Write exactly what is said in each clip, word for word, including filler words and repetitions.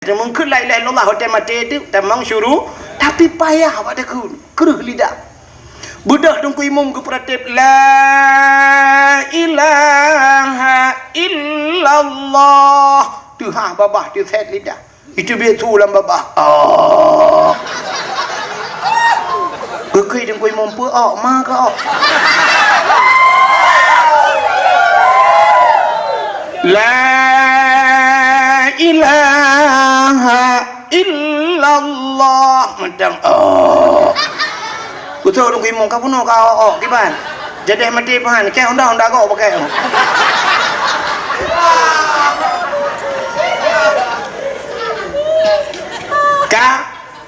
Teumeung kheun la ilaha illallah watée maté teuh tamong syuru, tapi payah bak takheun, kreueh lidah. Beudôh Teungku Imum geupeuratéb, "La ilaha illallah." Teuhah babah teuset lidah. Itu biet su lam babah. Oh. Geukui Teungku Imum peu ok, ma ka ok. La ilaha illallah. Mantong ok. Beutôi Teungku Imum ka bunoe ka ok, ok kiban. Jadi maté pahan, keu honda-honda gok pakai. Ka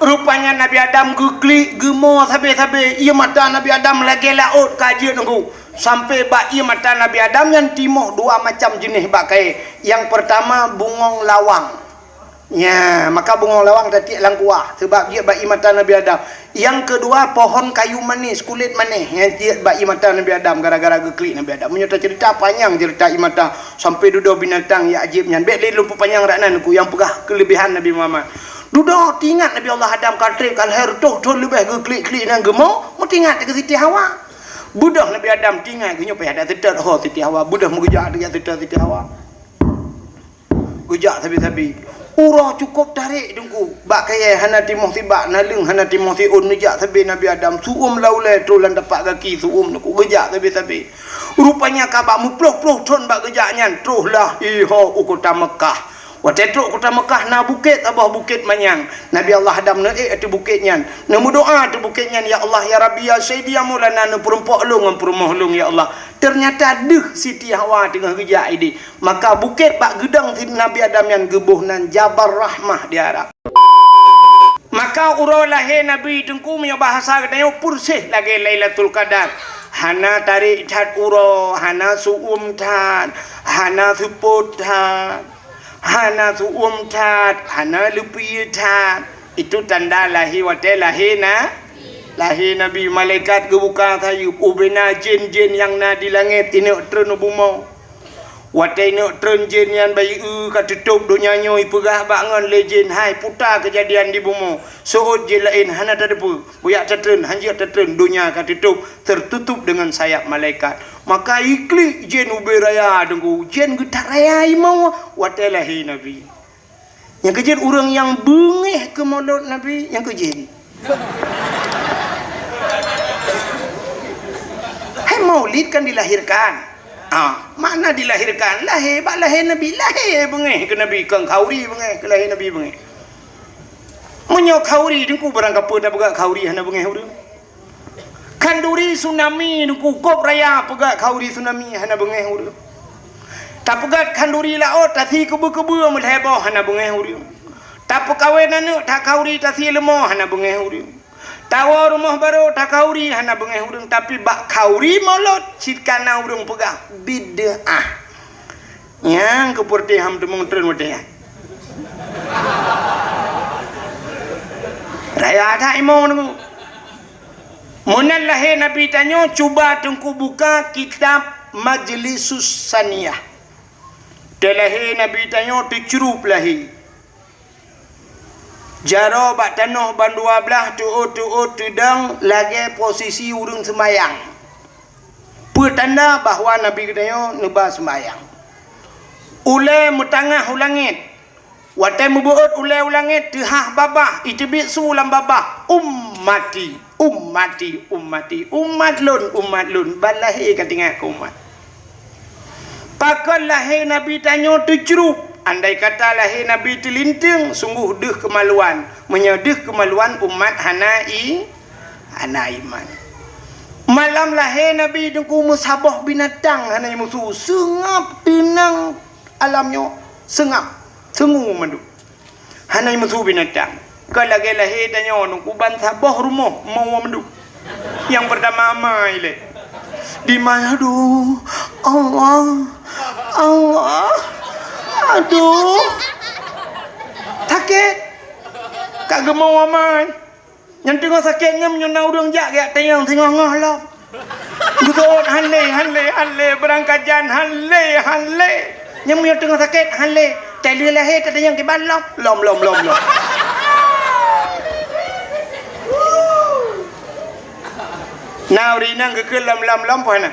Rupanya Nabi Adam geuklik, geumo sabe-sabe. Ié mata Nabi Adam lagée laôt ka jeuet nunggu. Sampai bak ié mata Nabi Adam nyan timoh dua macam jeuneh bak kayée. Nyang peurtama bungong lawang. Nya, maka bungong lawang tatiek lam kuah sebab jeuet bak ié mata Nabi Adam. Nyang keudua pohon kayu manis, kulét manéh nyang jeuet bak ié mata Nabi Adam gara-gara geuklik Nabi Adam. Meunyoe taceurita panyang ceurita ié mata sampai dudoe binatang nyang ajéb nyan. Bék lé lôn peupanyang rak nan ku nyang peugah keuleubehan Nabi Muhammad. Dudoe teuingat Nabi Allah Adam ka treb ka lhée reutôh thon leubeh geuklik-klik nyan geumo, meuteuingat keu Siti Hawa. Beudôh Nabi Adam teuingat geunyoe payah dak teutot ho Siti Hawa, beudôh meugeujak dak teutot Siti Hawa. Geujak sabe-sabe. Uroe cukôp tarek Teungku. Bak kayée hana timoh sibak, naleueng hana timoh siôn, neujak sabe Nabi Adam. Su'uem lam ulée troh lam tapak gaki su'uem Teungku. Geujak sabe-sabe. Rupanya ka bak meuploh-ploh thon bak geujak nyan, troh lahé ho u kota Meukah. Watée trok kota Meukah na bukét saboh bukét manyang. Nabi Allah Adam neuék ateueh bukét nyan. Neumeudoá ateueh bukét nyan, "Ya Allah, ya Rabbi, ya Sayyidi, ya Maulana, neupeurumpok lôn ngon peurumoh lôn, ya Allah." Teunyata deuh Siti Hawa teungoh geujak idéh. Maka bukét bak geudong Nabi Adam nyan geuboh nan Jabal Rahmah di Arab. Maka uroe lahé Nabi Teungku meunyoe bahasa geutanyoe peureséh lagée Lailatul Qadar. Hana tarek that uroe, hana su'uem that, hana seupôt that, hana su'uem that, hana leupie that. Itu tanda lahé watée lahé na, lahé Nabi. Malaikat geubuka sayeuep, ubena jén-jén nyang na di langét ineuk treun u bumoe. Watée ineuk treun jén nyan bayeue ka teutôb donya nyoe ipeugah bak ngon lé jén, "Hai puta keujadian di bumoe, seuôt jén laén hana tateupeue, bujak tatreun, hanjeuet tatreun, donya ka teutôb, tertutup dengan sayap malaikat." Maka iklik jén ubé raya Teungku, jén geutaraya imoe watée lahé Nabi. Nyang keujeuet ureuëng nyang beungéh keu maulud Nabi, nyang keujeuet. Hai maulid kan dilahirkan. Ah, makna dilahirkan, lahé bak lahé Nabi, lahé beungéh keu Nabi, kon khauri beungéh keu lahé Nabi beungéh. Meunyoe khauri Teungku barang kapeue tapeugah khauri hana beungéh ureuëng. Khanduri tsunami Teungku kôb raya peugah khauri tsunami hana beungéh ureuëng. Tapeugah khanduri laôt tasi keubeu-keubeu meulhée boh hana beungéh ureuëng. Tapeukawen aneuëk that khauri tasi leumo hana beungéh ureuëng. Tawoe rumoh barô that khauri hana beungéh ureuëng, tapi bak khauri maulud cit kana ureuëng peugah bid'ah. Nyang keupeurti ham teumong treun watée nyan. Raya that imoe Teungku. Meunan lahé Nabi tanyoe cuba Teungku buka kitab Majlisus Saniyah. Teulahé Nabi tanyoe teucrup lahé. Jaroe bak tanoh bandua blaih teuôt-teuôt teudong lagée posisi ureuëng seumayang. Peue tanda bahwa Nabi geutanyoe neuba seumayang. Ulée meutangah u langét. Watée meubeuôt ulée u langét teuhah babah, iteubiet su lam babah, "Ummati, ummati, ummati, umat lôn, umat lôn." Ban lahé ka teuingat keu umat. Pakon lahé Nabi tanyoe teucrup? Andai kata lahé Nabi teulinteung, sunggoh deuh keumaluan. Meunyoe deuh keumaluan, umat hana i, hana iman. Malam lahé Nabi Teungku meusaboh binatang hana jimusu, seungab teunang alam nyoe, seungab, seungue mandum. Hana jimusu binatang. Ka lagée lahé tanyoe Teungku ban saboh rumoh meuwoe mandum. Nyang peurtama amai lé. Di ma, aduh, Allah, Allah, aduh. Sakét. Ka geumoe amai. Nyang teungoh sakét nyan meunyoe na ureuëng jak geujak tanyong singoh-ngoh lom. Geuseuôt han lé, han lé, han lé, beurangkat jan han lé, han lé. Nyang meunyoe teungoh sakét han lé. Talheueh lahé tatanyong kiban lom, lom, lom, lom, lom. Na ureueng inong geukheun lom, lom, lom, peue hana?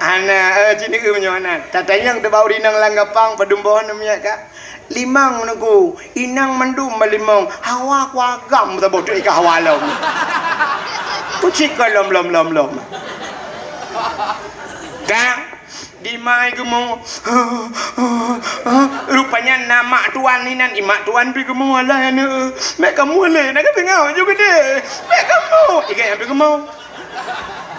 Hana, eh, ci neueu meunyoe hana. Tatanyong teuh bak ureueng inong lam gapang, padum boh aneuk miet ka? Limong, Teungku. Inong mandum ba limong. Hawa ku agam saboh teuk ka hawa lom. Ku cit ka lom, lom, lom, lom. Ka? Di ma i geumo. Rupanya na mak tuan inan, i mak tuan pi geumo, "Alah aneuk, bèk kamoe lé, na ka teungoh ju geudeh. Bèk kamoe." I geuh nyan pi geumo.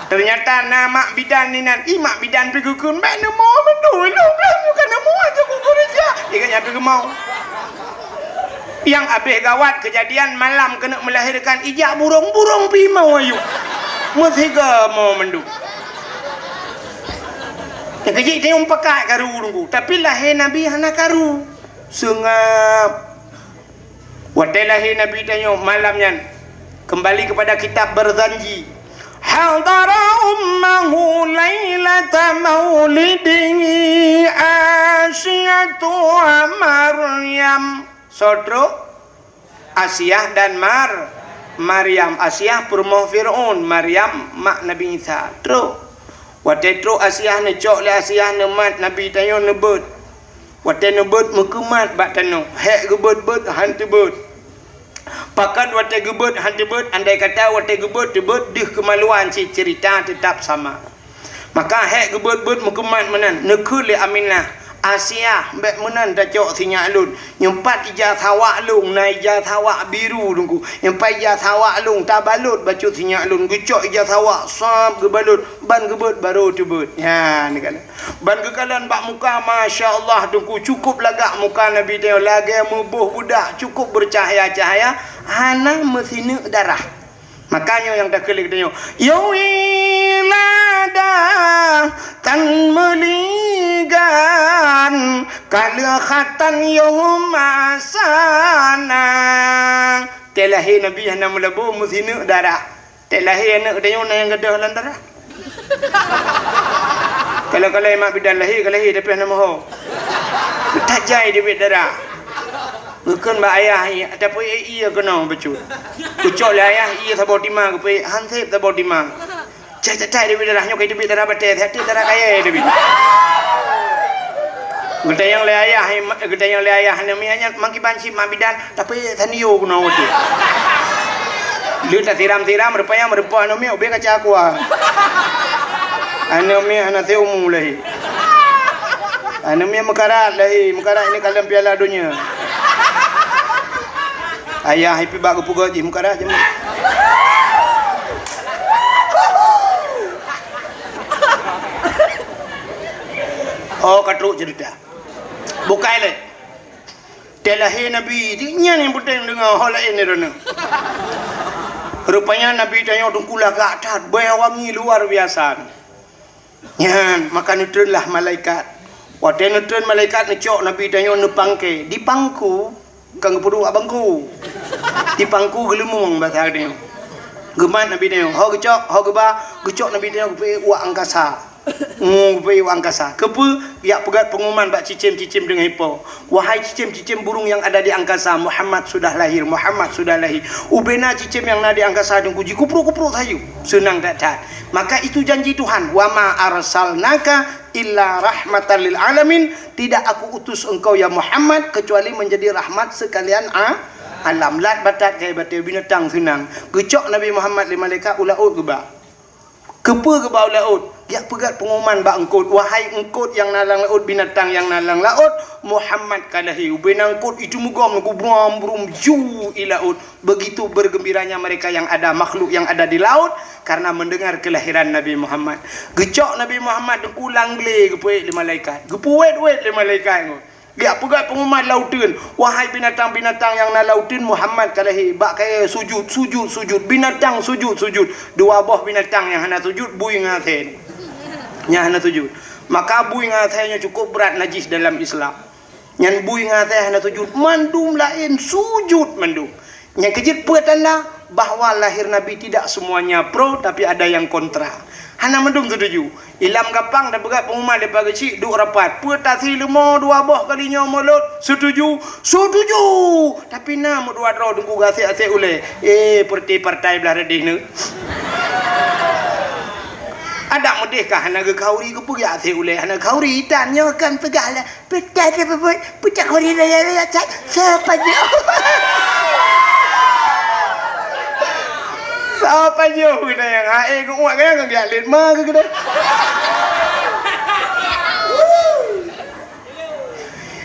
Ternyata na mak bidan inan, i mak bidan pi geukheun, "Bèk neumo mandum, lôn blah bukan neumo aja ku keureuja." I geuh nyan pi geumo. Nyang abéh gawat keujadian malam keuneuk meulahérkan, ijak burông-burông pi mo ayue. Meusigoe mo mandum. Nyang keujeuet tanyoe pakat karu Teungku, tapi lahé Nabi hana karu. Seungab. Watèe lahé Nabi tanyoe malam nyan, kembali kepada kitab Barzanji. Hadara ummahu lailata maulidihi Asiyatu wa Maryam. Soe trok? Asiah dan Mar-, Maryam. Asiah peurumoh Fir'aun, Maryam mak Nabi Isa. Trok. Watèe trok Asiah neucok lé Asiah neumat Nabi tanyoe neubeuet. Watèe neubeuet meukeumat bak tanoh, hék geubeuet-beuet han teubeuet. Pakon watèe geubeuet han teubeuet, andai kata watèe geubeuet teubeuet deuh keumaluan cit, ceurita teutap sama. Maka hék geubeuet-beuet meukeumat meunan, neukheun lé Aminah, "Asiah, bèk meunan tacok sinyak lôn. Nyoe pat ija sawak lôn, na ija sawak biru Teungku. Nyoe pat ija sawak lôn, tabalot bacut sinyak lôn." Geucok ija sawak, sab geubalot, ban geubeuet barô teubeuet. Nyan, neukalon. Ban geukalon bak muka, masya Allah Teungku, cukup lagak muka Nabi tanyoe, lagèe meuboh budak, cukup beucahya-cahya, hana meusineuk darah. Maka nyoe nyang takheun lé geutanyoe, "Ya wiladah, tan meuligan, ka lheueh khatan yoh masana." Watèe lahé Nabi hana meulabô, meusineuk darah. Watèe lahé aneuk geutanyoe na nyang gadôh lam darah. Kalau-kalau mak bidan lahé, ka lahé tapi hana meuho. Tajai teubiet darah. Geukheun bak ayah, "Tapi ie keunoe bacut." Geucok lé ayah ie saboh timang, geupeuék han sép saboh timang. Cai, cai, cai, teubiet darah nyoe, ka teubiet darah batèe, teubiet darah kayèe teubiet. Geutanyong lé ayah, geutanyong lé ayah, "Aneuk miet nyan, ma kiban cit mak bidan?" Tapi tanio keunoe watèe. Lheueh tasiram-siram, rupanya meureumpok aneuk miet ubé kaca aqua. Aneuk miet hana seumu lahé. Aneuk miet meukarat lahé, meukarat ini kalon Piala Donya. Ayah ipi bak geupeugöt jih meukarat jeuet. Oh, ka trok ceurita. Bukai lé. Watèe lahé Nabi, nyan nyang peunteng deungö, ho laén droeneuh. Rupanya Nabi tanyoe Teungku lagak that, bèe wangi luar biasa. Nyan, maka neutreunlah malaikat. Watèe neutreun malaikat neucok Nabi tanyoe neupangké, dipangku, kon geupeuduek bak bangku. Dipangku geuleumong basa tanyoe. Geumat Nabi tanyoe, ho geucok, ho geuba, geucok Nabi tanyoe geupeuék u angkasa. Mu, geupeuék u angkasa. Keupeue? Geujak peugöt peungumuman bak cicém-cicém deungon ipo. Wahai cicém-cicém burung yang ada di angkasa, Muhammad sudah lahir, Muhammad sudah lahir. Ubé na cicém nyang na di angkasa Teungku jikuprok-kuprok sayup. Seunang that-that. Maka itu janji Tuhan, "Wa ma arsalnaka illa rahmatan lil alamin." Tidak aku utus engkau ya Muhammad kecuali menjadi rahmat sekalian a-, alam. Lat batat kayèe batèe binatang seunang. Geucok Nabi Muhammad lé malaikat u laôt geuba. Keupeue geuba u laôt? Geujak peugöt peungumuman bak eungkôt, "Wahai eungkôt nyang na lam laôt, binatang nyang na lam laôt, Muhammad ka lahé." Ubé na eungkôt itu meugom gubrom brum ju i laôt. Begitu bergembiranya mereka yang ada, makhluk yang ada di laut, karena mendengar kelahiran Nabi Muhammad. Geucok Nabi Muhammad Teungku lam glé geupeuék lé malaikat. Geupeuwét-wét lé malaikat ngon. Geujak peugöt peungumuman lam uteuen, "Wahai binatang-binatang nyang na lam uteuen, Muhammad ka lahé." Bak kayèe sujud, sujud, sujud. Binatang sujud, sujud. Dua boh binatang nyang hana sujud, bui ngon asèe. Nyang hana sujud. Maka bui ngon asèe nyoe cukup brat najis dalam Islam. Nyan bui ngon asèe hana sujud. Mandum laén sujud mandum. Nyang keujeuet peue tanda? bahwa lahir Nabi tidak semuanya pro, tapi ada yang kontra. Hana mandum setuju. Ilam gampang tapeugah pengumuman leupah geuchik, duek rapat. Peue tasi leumo dua boh kali nyoe mulod? Setuju? Setuju! Tapi na meudua droe teungku gasek-asek ulée. Eh, partai-partai blah reudeh neu. Adak meudeh ka hana geukhauri, keupeue geujak asek ulée hana khauri? Tan nyoe kan peugah lah. Peucah dia bebuat, peucah kuri raya-raya cat. Siapa dia? Siapa dia? Kena yang hae ke uak kan, yang lihat ma ke kena.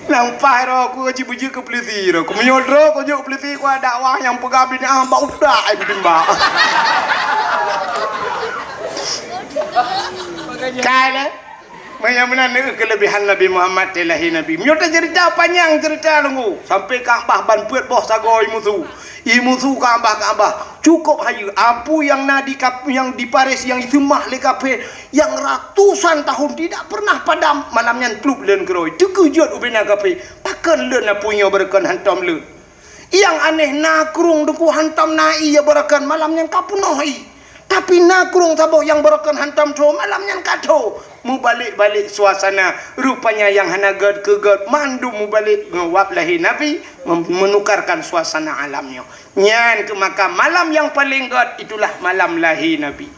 Nang pah ro aku kaji bujuk ke polisi ro. Ku menyodro ku juk polisi ku ada wah yang peugah bini ah bak utak ai bimbang. Kai le. Meunyoe meunan neu keulebihan Nabi Muhammad teuh lahé Nabi. Meunyoe taceurita panyang ceurita lunggu, sampai Ka'bah ban peuet boh sagoe imusu. Imusu Ka'bah, Ka'bah. Cukup hayeue, apu nyang na di kap-, nyang di Paris nyang iseumah lé kafé nyang ratusan tahun tidak pernah padam, malam nyan plup lôn keurôi. Teukeujot ubena kafé, pakon lôn apu nyoe beureukan hantom lôn. Nyang aneh na krueng teungku hantom na ié beureukan malam nyan ka peunoh ié. Tapi na krueng saboh nyang beureukan hantom tho malam nyan ka tho. Mubalek-balek suasana, rupanya nyang hana gét keu gét mandum mubalek ngon wab lahé Nabi mem-, menukarkan suasana alam nyoe. Nyan keuh maka malam nyang paleng gét itulah malam lahé Nabi.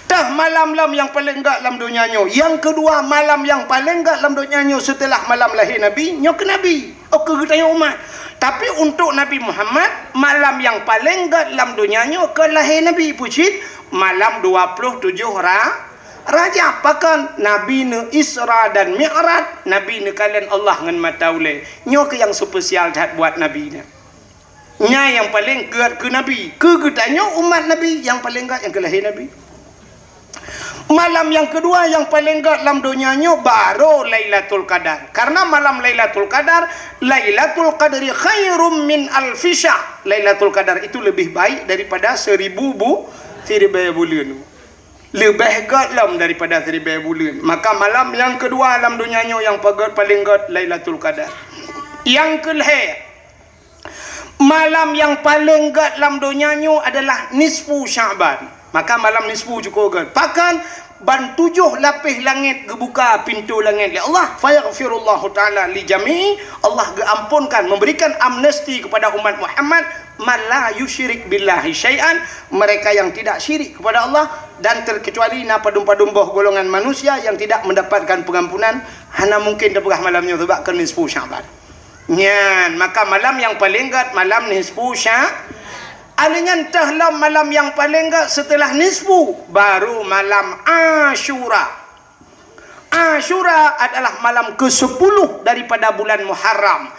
Tah malam lom nyang paleng gét lam donya nyoe. Nyang keudua, malam nyang paleng gét lam donya nyoe seuteulah malam lahé Nabi, nyoe keuh Nabi. Oh, keu geutanyoe umat. Tapi untuk Nabi Muhammad, malam nyang paleng gét lam donya nyoe keu lahé Nabi. Peue cit? Malam dua ploh tujoh Ra-, Rajab. Pakon? Nabi neu Isra dan Mi'raj, Nabi neukalon Allah ngon mata ulée. Nyoe keuh nyang spesial that buat Nabi nyan. Nyan nyang paleng gét keu Nabi. Keu geutanyoe umat Nabi, nyang paleng gét nyang keu lahé Nabi. Malam nyang keudua nyang paleng gét lam donya nyoe baru Lailatul Qadar. Karena malam Lailatul Qadar, Lailatul Qadri khairum min alfi syahr. Lailatul Qadar itu lebih baik daripada seribu bu-, siribée buleuen. Leubeh gét lom daripada siribée buleuen. Maka malam nyang keudua lam donya nyoe nyang pagét paleng gét Lailatul Qadar. Nyang keulhée, malam nyang paleng gét lam donya nyoe adalah nisfu Sya'ban. Maka malam nisfu cukup gét. Pakon? Ban tujoh lapéh langét geubuka pintoe langét lé Allah. Fayaghfirullahu ta'ala li jami'i. Allah geuamponkan, memberikan amnesti kepada umat Muhammad, man la yusyrik billahi syai'an, mereka yang tidak syirik kepada Allah, dan terkecuali na padum-padum boh golongan manusia yang tidak mendapatkan pengampunan, hana mungkin tapeugah malam nyoe sebab keu nisfu Sya'ban. Nyan, maka malam nyang paleng gét malam nisfu Sya-, alheuh nyan teuh lom malam nyang paleng gét seuteulah nisfu, baru malam Asyura. Asyura adalah malam kesepuluh daripada bulan Muharram.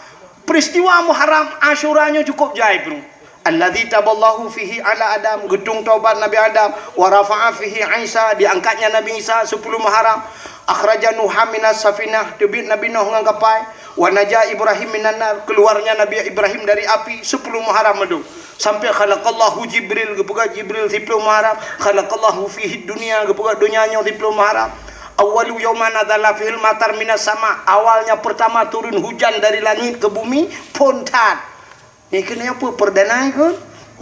Peristiwa Muharram Asyura nyoe cukup jai, bro. Alladzi taballahu fihi ala Adam, geutung taubat Nabi Adam, wa rafa'a fihi Isa, diangkatnya Nabi Isa, sepuluh Muharram. Akhraja Nuha minas safinah, teubiet Nabi Nuh ngon kapai, wa naja Ibrahim minan nar, keluarnya Nabi Ibrahim dari api, sepuluh Muharram mandum. Sampai khalaqallahu Jibril, geupeugah Jibril siploh Muharram, khalaqallahu fihi dunya, geupeugah donya nyoe siploh Muharram. Awwalu yauman nazala fihil matar minas sama, awalnya pertama turun hujan dari langit ke bumi, phon that. Nyan keuh nyan peue perdana nyan keuh?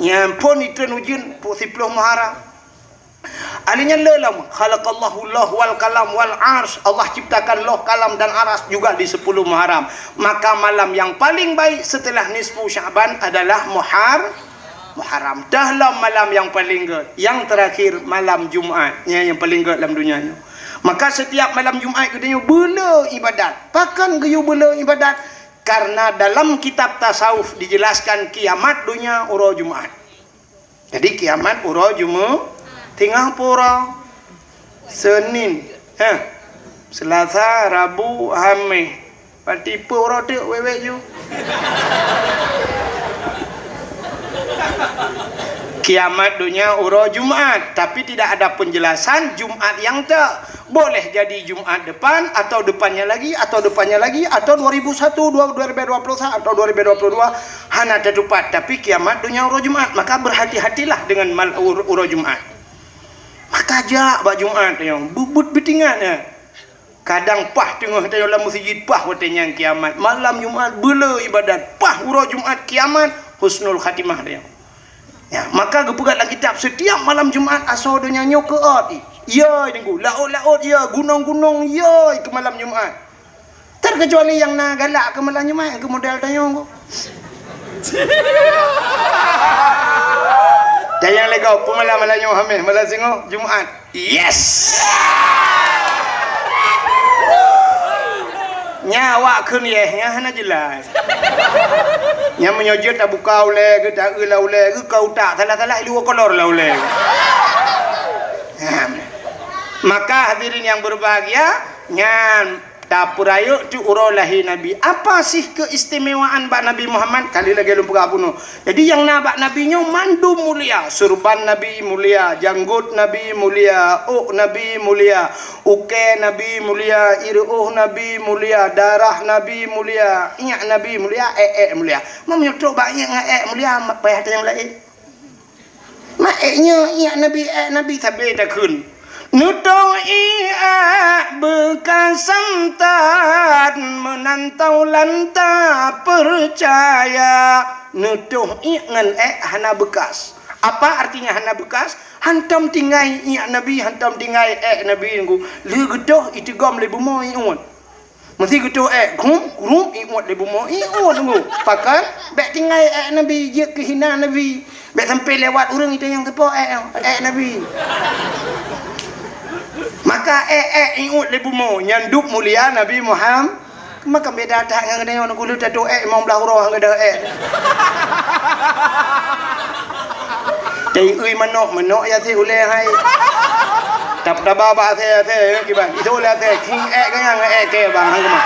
Nyan phon itreun ujeuen pu-, siploh Muharram. Alheuh nyan le lom, khalaqallahu lauh wal qalam wal arsy. Allah ciptakan lauh, kalam dan aras juga di sepuluh Muharram. Maka malam yang paling baik setelah nisfu Sya'ban adalah Muhar-, Muharram. Teuh lom malam yang paling gét. Yang terakhir malam Jumat. Nyan yang paling gét lam donya nyoe. Maka setiap malam Jumat geutanyoe beuleu ibadat. Pakon geuyue beuleu ibadat? Karena dalam kitab tasawuf dijelaskan kiamat donya uroe Jumat. Jadi kiamat uroe Jumaat, teungoh pue uroe, Senin, ha, Selasa, Rabu, Hamis. Berarti pue uroe teuk wék-wék ju. Kiamat donya uroe Jumaat, tapi tidak ada penjelasan Jumaat nyang teuk. Boleh jadi Jumaat depan, atau depannya lagi, atau depannya lagi, atau dua ribu satu, dua, dua ribu dua puluh satu, atau dua ribu dua puluh dua, hana teutupat. Tapi kiamat donya uroe Jumaat, maka berhati-hatilah dengan mal-, ur-, uroe Jumaat. Maka jak bak Jumaat nyoe, beuet-beuet beutingat nyan. Kadang paih teungoh tanyoe lam meuseujid, paih watée nyan kiamat. Malam Jumaat beuleu ibadat, paih uroe Jumaat kiamat, husnul khatimah tanyoe. Ya, maka geupeugah lam kitab, setiap malam Jumat asoe donya nyoe keuôt. Yoi, Teungku, laôt-laôt yoi, gunong-gunong yoi keu malam Jumat. Terkecuali nyang na galak keu malam Jumat, keu model tanyoe. Dan nyang lego, peumalam malam nyoe Hameh, malam singoh Jumat. Yes! Nya awak kheun yes, nya hana jeulaih. Nya meunyoe jeuet tabuka ulée geuh, taeu lam ulée geuh, ka utak salah-salah, luwa kolor lam ulée geuh. Maka hadirin yang berbahagia, nyan tapeurayeuk teuk uroe lahé Nabi. Apa sih keistimewaan bak Nabi Muhammad? Kali lagée lôn peugah bunoe. Jadi nyang na bak Nabi nyoe mandum mulia. Surban Nabi mulia, janggot Nabi mulia, ôk Nabi mulia, ukée Nabi mulia, ireuôh Nabi mulia, darah Nabi mulia, iék Nabi mulia, ék-ék mulia. Meunyoe trok bak iék ngon ék mulia, payah tanyong laén. Mak ék nyoe iék Nabi, ék Nabi sabe takheun. Neutôh iék ék beukasam that, meunan taulan tapeucaya. Neutôh iék ngon ék hana beukas. Apa artinya hana beukas? Hantom tinggai iék Nabi, hantom tinggai ék Nabi nunggu. Lheueh geutôh iteugom lé bumoe iék. Meusé geutôh ék, grum, grum, iék lé bumoe, iék nunggu. Pakon, bék tinggai ék Nabi, jeuet keu hina Nabi. Bék sampai lewat ureuëng itu nyang teupo ék, ék Nabi. Maka ék, ék, iék lé bumoe, nyan dub mulia Nabi Muhammad. Maka beda that ngon geutanyoe nunggu lheueh tatoh ék, limong blaih uroe ngon geutanyoe ék. Taiui manok, manok ya si ulée hai. Tap-, taba bak asée, asée, ya, kiban. Itu ulée asée, king ék ganyang, ék ke bang, hang keumah.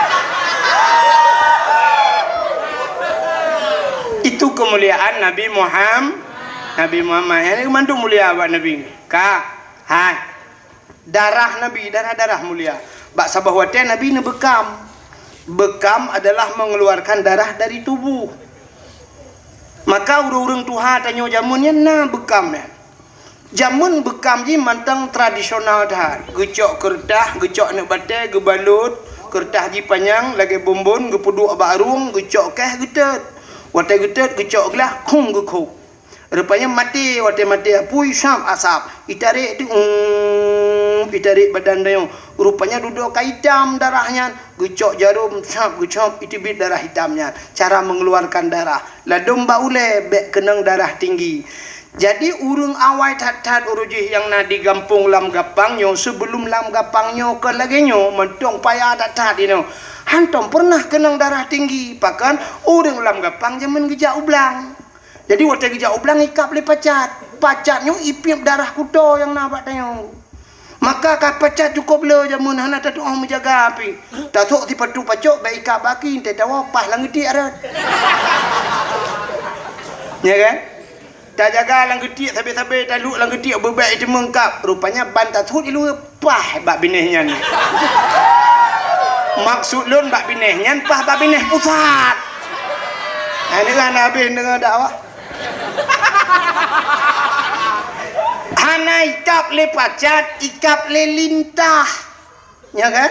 Itu kemuliaan Nabi Muhammad, Nabi Muhammad. Yang ni mandum mulia bak Nabi. Ka, hai. Darah Nabi, darah-darah mulia. Bak saboh watée Nabi neubeukam. Beukam adalah mengeluarkan darah dari tubuh. Maka ureuëng-ureuëng tuha tanyoe jameun nyan na beukam nyan. Jameun beukam jih mantong tradisional that. Geucok keureutah, geucok aneuk batée, geubalot, keureutah jih panyang lagée bonbon, geupeuduek bak rueng, geucok keh geutot. Watée geutot, geucok glah, khum geukhôb. Rupanya maté, watée maté apui, sab asab. Itarek tu, um, itarek badan tanyoe. Rupanya dudoe ka itam darah nyan. Geucok jarom, sab, geucok, iteubiet darah itam nyan. Cara mengeluarkan darah. Ladom bak ulée, bék keunong darah tinggi. Jadi, ureuëng awai that-that ureuëng jih nyang na di gampông Lam Gapang nyoe, sebelum Lam Gapang nyoe kon lagée nyoe, mantong payah that-that inoe. Hantom pernah keunong darah tinggi, pakon ureuëng Lam Gapang jameun geujak u blang. Jadi, watée geujak u blang ikab lé pacat. Pacat nyoe ipiep darah kuto nyang na bak tanyoe. Maka ka pacat cukôp le jameun hana tatuoh meujaga pih. Tasok sipatu pacok bak ikab baki, teuh tawoe paih lam geutiek rot. Ya kan? Tajaga lam geutiek sabe-sabe, taluek lam geutiek beubek iteumeung kab. Rupanya ban tasut iluwa paih bak binéh nyan. Maksud lôn bak binéh nyan paih bak binéh pusat. Hai, deungon habéh deungon dakwah. Hana ikab lé pacat, ikab lé lintah. Ya kan?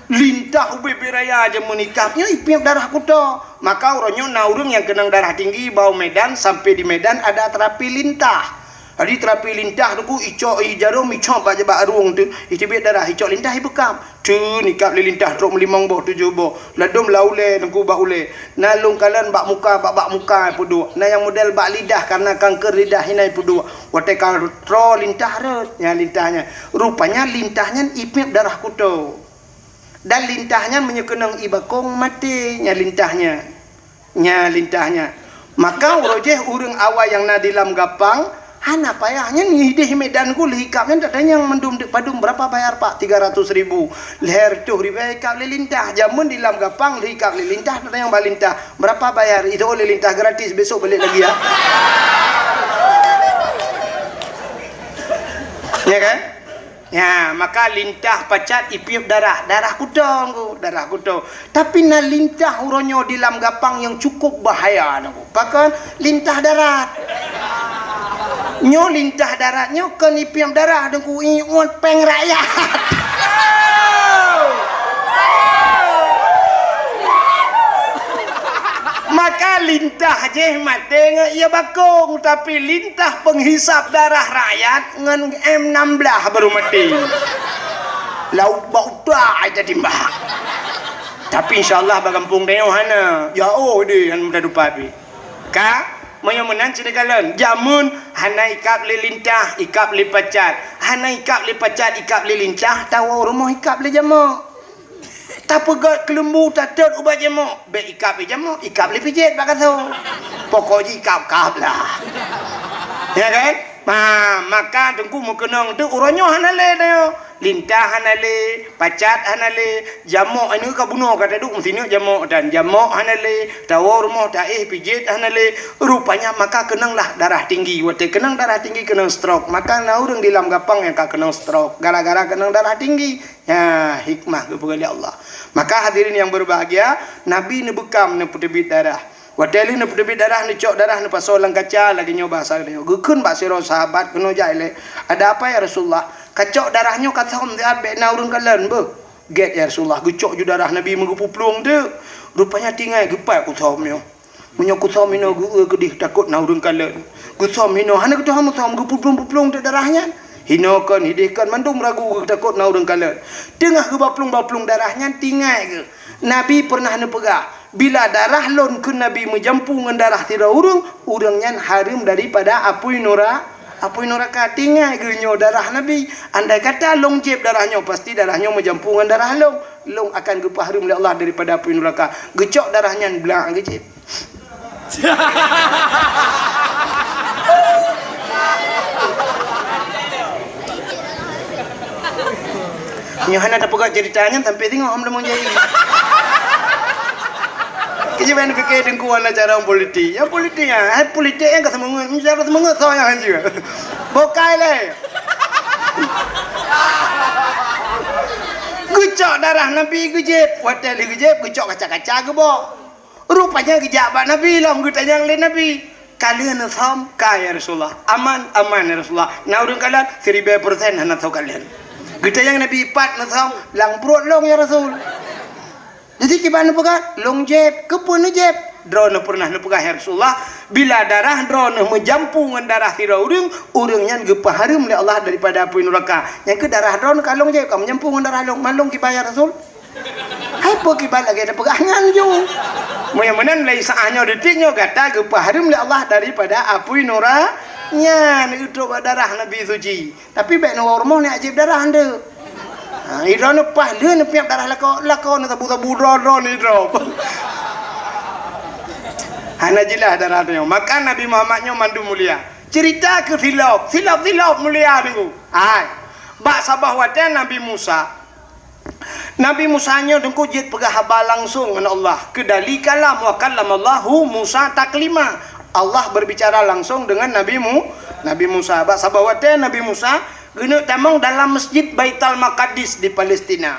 Lintah ubé-bé raya jameun ikab nyoe ipiep darah kuto. Maka uroe nyoe na ureuëng nyang keunong darah tinggi bak u Medan, sampai di Medan ada terapi lintah. Jadi terapi lintah tu ku icok i jarom, icok bak, bak rueng tu, iteubiet darah, icok lintah ibeukam. Teun ikab lé lintah trok meulimong boh, tujoh boh. Ladom lam ulée, teungku bak ulée. Na lôn kalon bak muka, bak, bak muka peuduek. Na nyang model bak lidah, karena kanker lidah inan peuduek. Watée ka troe lintah rot, nyan lintah nyan. Rupanya lintah nyan ipiep darah kuto. Dan lintah nyan meunyoe keunong ibakong maté, nyan lintah nyan. Nyan lintah nyan. Maka uroe jih ureuëng awai nyang na di Lam Gapang, hana payah nyan idéh Medan ku lheuh ikab nyan tatanyong mandum deuk padum, berapa bayar, Pak? Tiga ratus ribu. Lhèe reutôh ribèe ikab lé lintah. Jameun di Lam Gapang lheuh ikab lé lintah, tatanyong bak lintah, berapa bayar? Itu oleh lintah gratis, besok balik lagi ya. Ya kan? Ya, maka lintah pacat ipiep darah, darah kuto, darah kuto. Tapi na lintah uroe nyoe di Lam Gapang nyang cukup bahaya, Teungku. Pakon? Lintah darat. Nyoe lintah darat nyoe kon ipiep darah, Teungku, iwet péng rakyat. Maka Lintah jih maté ngon ie bakong, tapi lintah penghisap darah rakyat ngon M enam belas baru maté. Lauk bak utak ai tatimbak. Tapi insya Allah bak gampông tanyoe hana. Ya oh deh, hana mudah dupa pi. Ka, meunyoe meunan sini kalon. Jameun hana ikab lé lintah, ikab lé pacat. Hana ikab lé pacat, ikab lé lintah, tawoe rumoh ikab lé jamok. Tapeugöt keuleumbu, tatot ubat jamok. Bèk ikab lé jamok, ikab lé pijét bak gasoe. Pokok jih ikab-kab lah. Ya kan? Ha, maka teungku meukeunong tu uroe nyoe hana lé tanyoe. Lintah hana lé, pacat hana lé, jamok anu ka bunoe ka taduek meusineuk jamok dan jamok hana lé, tawoe rumoh taéh pijét hana lé. Rupanya maka keunonglah darah tinggi. Watèe keunong darah tinggi keunong stroke. Maka na ureueng di lam gampông nyang ka keunong stroke gara-gara keunong darah tinggi. Ya, hikmah geupeugah lé Allah. Maka hadirin yang berbahagia, Nabi neubeukam neupeuteubiet darah. Watèe lheueh neupeuteubiet darah, neucok darah neupasoe lam kaca lagèe nyoe bahasa geutanyoe. Geukheun bak sidroe sahabat keunoe jak ilèe, "Ada apa ya Rasulullah? Kacok darah nyoe kathom siat bèk na ureueng kalon beuh." "Gèt ya Rasulullah, geucok ju darah Nabi meugeupuplueng teuk. Rupanya tinggai geupat kuthom nyoe. Meunyoe kuthom hinoe geu-eu keudeh takot na ureueng kalon. Kuthom hinoe hana geutuha muthom geupuplueng-puplueng teuk darah nyan. Hinoe kon hideh kon mandum ragu geutakot na ureueng kalon." Teungoh geubaplueng-baplueng darah nyan tinggai geuh. Nabi peureunah neupeugah, "Bila darah lôn kheun Nabi meujampu ngon darah sidroe ureueng, ureueng nyan hareuem daripada apui nura-, apui nuraka." Tinggai geuh nyoe darah Nabi. Andai kata lôn jieb darah nyoe, pasti darah nyoe meujampu ngon darah lôn. Lôn akan geupeuhareuem lé Allah daripada apui nuraka. Geucok darah nyan blang geujieb. Nyoe hana tapeugah cerita nyan sampai singoh hom lamong jai. Keujeuet ban pikir teungku hana cara politik. Ya politik ya, hai politik nyang ka seumeungeut, cara seumeungeut soe nyang hanjeuet. Bokai lé. Geucok darah Nabi geujieb, watèe lheueh geujieb geucok kaca-kaca geubok. Rupanya geujak bak Nabi lom geutanyong lé Nabi, "Ka lheueh neusom?" "Ka ya Rasulullah." "Aman?" "Aman ya Rasulullah." "Na ureueng kalon?" "Siribèe persen hana soe kalon." Geutanyong Nabi, "Pat neusom?" "Lam pruet lôn ya Rasul." Jadi kiban neupeugah, "Lôn jieb." "Keupeue neujieb?" "Droeneuh peureunah neupeugah ya Rasulullah, bila darah droeneuh meujampu ngon darah sidroe ureueng, ureueng nyan geupeuhareuem lé Allah daripada apui nuraka. Nyan keuh darah droeneuh ka lôn jieb, ka meujampu ngon darah lôn, man lôn kiban ya Rasul." Hai peue kiban lagèe tapeugah nyan ju. Meunyoe meunan lé saah nyoe detik nyoe gata geupeuhareuem lé Allah daripada apui nura nyan, geutrok bak darah Nabi suci. Tapi bèk neuwoe rumoh neujieb darah nyan. Ha, idroeneuh paih lheueh neupiep darah lakoe, lakoe neusabu-sabu droe-droe neudrob. Hana jeulaih darah nyoe. Maka Nabi Muhammad nyoe mandum mulia. Cerita keu silop, silop-silop mulia teungku. Hai. Bak saboh watèe Nabi Musa, Nabi Musa nyoe teungku jeuet peugah haba langsong ngon Allah. Keudali kalam, wa kallamallahu Musa taklima. Allah berbicara langsung dengan Nabi Mu-, Nabi Musa. Bak saboh watèe Nabi Musa geuneuk tamong dalam Masjid Baitul Maqdis di Palestina.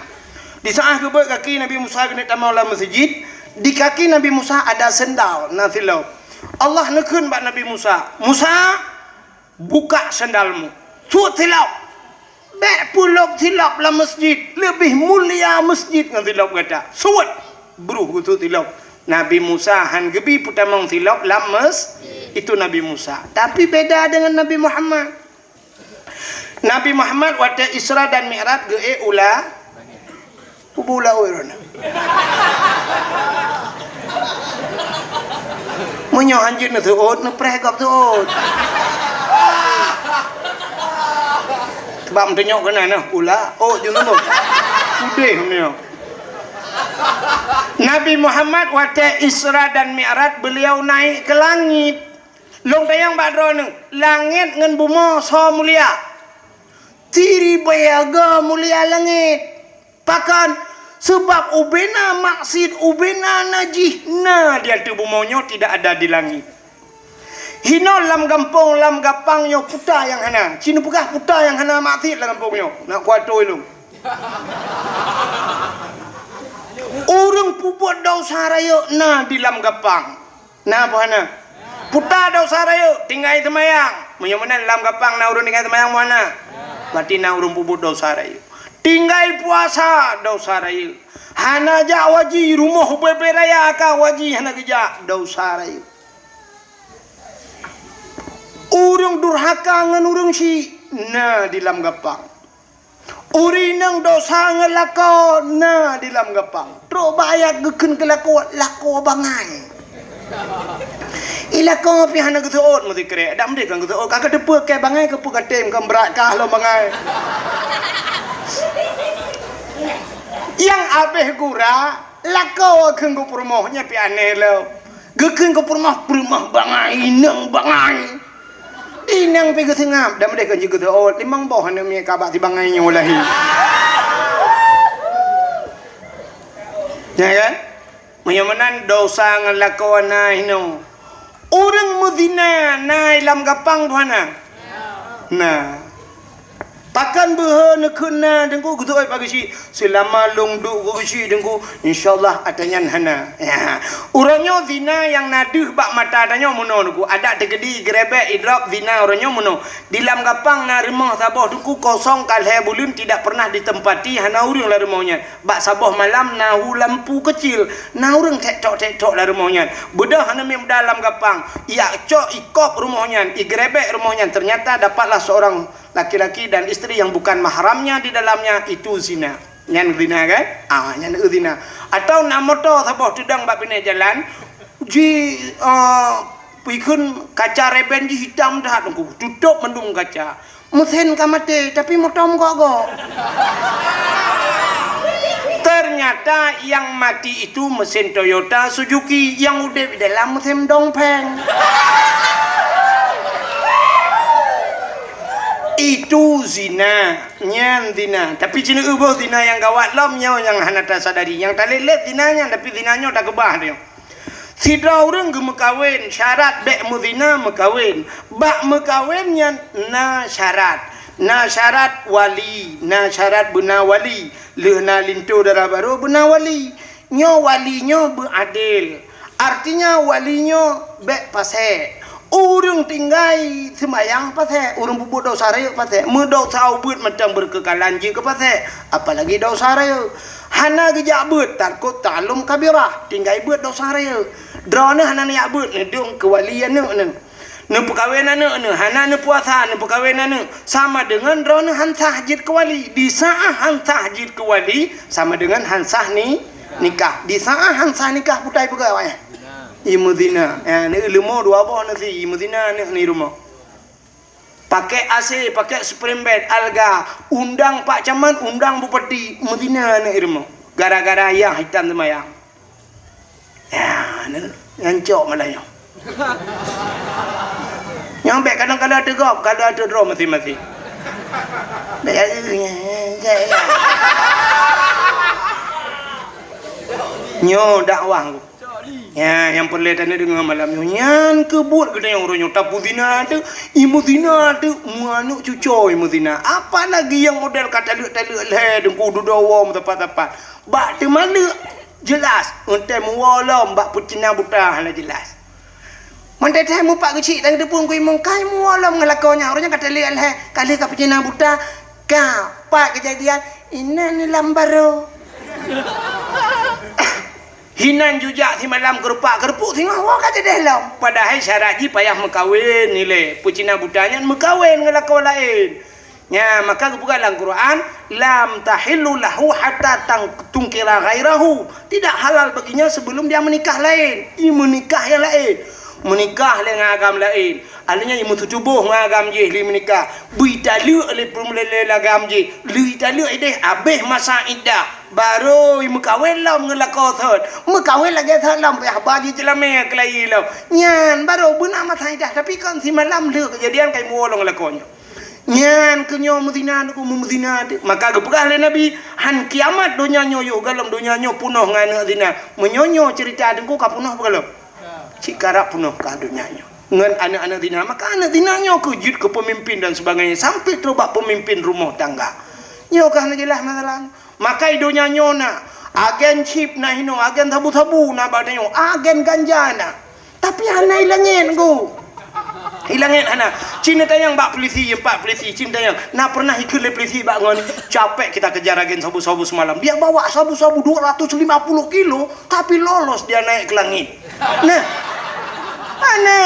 Di saat geubeuet kaki Nabi Musa geuneuk tamong dalam masjid, di kaki Nabi Musa ada sendal, na silop. Allah neukheun bak Nabi Musa, "Musa, buka sendalmu. Suet silop. Bèk peulop silop lam masjid. Leubeh mulia masjid ngon silop gata. Suet." Bruh geusuet silop. Nabi Musa han geubi peutamong silop lam mes-, itu Nabi Musa. Tapi beda dengan Nabi Muhammad. Nabi Muhammad watèe Isra dan Mi'raj geuék u la-, Kubu laôt droeneuh. Meunyoe hanjeuet neuseuôt, neupreh gob seuôt. Sebab meutunyok keunan nyoe, pula, ôt jeuet nyoe. Udeh nyoe. Nabi Muhammad watèe Isra dan Mi'raj, beliau naik ke langit. Lôn tanyong bak droeneuh, langét ngon bumoe soe mulia? Siribèe go mulia langét. Pakon? Seubab ubena maksiet, ubena najih na di ateueh bumoe nyoe tidak ada di langét. Hinoe lam gampông, lam gampang nyoe puta nyang hana. Ci neupeugah puta nyang hana maksiet lam gampông nyoe. Nak kuatôi lôn. Ureueng peubuet desya rayeuk na di lam gampang. Na apa hana? Puta desya rayeuk, tinggai seumayang. Meunyoe meunan lam gampang na ureueng tinggai seumayang, meuhana? Berarti na ureueng peubuet desya rayeuk. Tinggai puasa, desya rayeuk. Hana jak haji, rumoh ubé-bé raya ka haji hana geujak, desya rayeuk. Ureuëng durhaka ngon ureuëng syik na di lam gapang. Ureuëng inong desya ngon lakoe na di lam gapang. Trok bak ayat geukheun keu lakoe, lakoe bangai. I lakoe pih hana geuseuôt meusikrek, dak meudeh kon geuseuôt, ka geuteupeue keu bangai keupeue ka tem kon brat kah lom bangai. Nyang abéh gura, lakoe kheun geupeurumoh, nyan pih aneh lom. Geukheun geupeurumoh, peurumoh bangai, inong bangai. Inong pih geuseungab, dak meudeh kon jeuet geuseuôt, limong boh aneuk miet ka bak si bangai nyoe lahé. Ya kan? Meunyoe meunan desya ngon lakoe na hinoe. Ureuëng meuzina na i lam gapang pih hana? Na. Pakon beuhe neukheun na Teungku, geutôi bak geuchik? Seulama lôn duek keu geuchik Teungku, insya Allah ata nyan hana. Ya. Uroe nyoe zina nyang na deuh bak mata tanyoe meunoe Teungku. Adak teukeudi geurebek idrop zina uroe nyoe meunoe. Di lam gapang na rumoh saboh Teungku kosong ka lhée buleuen tidak pernah ditempati, hana ureuëng lam rumoh nyan. Bak saboh malam na hu lampu keucil, na ureuëng tek-tok-tek-tok lam rumoh nyan. Beudôh aneuk miet muda lam gapang, ijak cok ikop rumoh nyan, igeurebek rumoh nyan, ternyata dapatlah seorang laki-laki dan istri yang bukan mahramnya di dalamnya, itu zina. Nyan zina kan? Ah, nyan zina. Atau na moto saboh teudong bak binéh jalan, ji, ah, pikheun kaca reben jih hitam that Teungku, tutôp mandum kaca. Mesin ka maté, tapi moto meugok-gok. Ternyata yang mati itu mesin Toyota Suzuki, yang udeb di dalam mesin dongpeng. Itu zina, nyan zina. Tapi ci neuboh zina nyang gawat lom nyoe nyang hana tasadari. Nyang talét-lét zina nyan, tapi zina nyoe takeubah nyoe. Sidroe ureuëng geumeukawen, syarat bék meuzina meukawen. Bak meukawen nyan na syarat. Na syarat wali, na syarat beuna wali. Lheueh na linto dara barô beuna wali. Nyoe wali nyoe beuadil. Artinya wali nyoe bék pasék. Ureuëng tinggai seumayang pasék, ureuëng peubuet desya rayeuk pasék, meudosa ubeuet mantong beureukeukeulan jeuet keu pasék, apalagi desya rayeuk. Hana geujak beuet, tarkut ta'allum kabirah, tinggai beuet desya rayeuk. Droeneuh hana neujak beuet, neudong keu wali aneuëk neuh. Neupeukawen aneuëk neuh, hana neupuasa, neupeukawen aneuëk, sama deungon droeneuh han sah jeuet keu wali. Di saát han sah jeuet keu wali, sama deungon han sah ni, nikah. Di saát han sah nikah, peue tapeugah awaknyan? Imeuzina. Ya, neuh leumo dua boh nasi, imeuzina aneuëk ni rumoh. Pakai A C, pakai spring bed, alga, undang Pak Camat, undang Bupati, meuzina aneuëk rumoh. Gara-gara yah hitam seumayang. Ya, neuh, nyan cok malah nyoe. Nyang bék kadang-kadang teugop, kadang teudroe maséng-maséng. Bék ya, ya, ya, ya. Nyoe dakwah Teungku. Ya, nyang peureulée taneuk deungoe malam nyoe. Nyan keuh buet geutanyoe uroe nyoe tapeuzina teuk, imeuzina teuk, meuaneuëk cucoe imeuzina. Apalagi nyang model ka taleuek-taleuek lhée Teungku dudoe woe meusapat-sapat. Bak teumaleuek jeulaih, eunteuk meuwoe lom bak peucina buta hana jeulaih. Mantong teuh mupat geuchik dan geuteupeue keu imong kai meuwoe lom ngon lakoe nyan. Uroe nyan ka taleuek lhée, ka lheueh ka peucina buta, ka pat keujadian, inan lam barô. Hinan jujak simalam keurupak-keurupuk singoh woe ka jadeh lom. Padahai syarat jih payah meukawen ilée. Peucina buta nyan meukawen ngon lakoe laén. Nya, maka geupeugah lam Quran, "Lam tahillu lahu hatta tang-, tangkiha ghairahu." Tidak halal baginya sebelum dia menikah laén. I meunikah nyang laén. Meunikah lé ngon agam laén. Artinya i meututoboh ngon agam jih lé meunikah. Beu italeuek lé peureumeulée lé agam jih. Lheueh italeuek ideh abéh masa iddah. Barô i meukawen lom ngon lakoe thot. Meukawen lagée thot lom payah ba jih jeulamé keulayi lom. Nyan barô beuna masa iddah. Tapi kon simalam lheueh keujadian kai meuwoe lom ngon lakoe nyoe. Nyan keuh nyoe meuzina teuk, meuzina teuk. Maka geupeugah lé Nabi, "Han kiamat donya nyoe yoh galom donya nyoe punoh ngon aneuëk zina." Meunyoe nyoe ceurita Teungku ka punoh beugalom. Cit karab punoh ka donya nyoe. Ngon aneuëk-aneuëk zina. Maka aneuëk zina nyoe keuh jeuet keu peumimpin dan sebagainya. Sampai trok bak peumimpin rumoh tangga. Nyoe keuh hana jeulaih masalah. Maka i donya nyoe na agen chip na hinoe, agen sabu-sabu na bak tanyoe, agen ganja na. Tapi hana i langét Teungku. Di langét hana. Cit neutanyong bak polisi, empat polisi, cit neutanyong. Na pernah ikheun lé polisi bak ngon, capek kita kejar agen sabu-sabu semalam. Dia bawa sabu-sabu dua ratus lima puluh kilo, tapi lolos dia naik ke langit. Nah. Hana.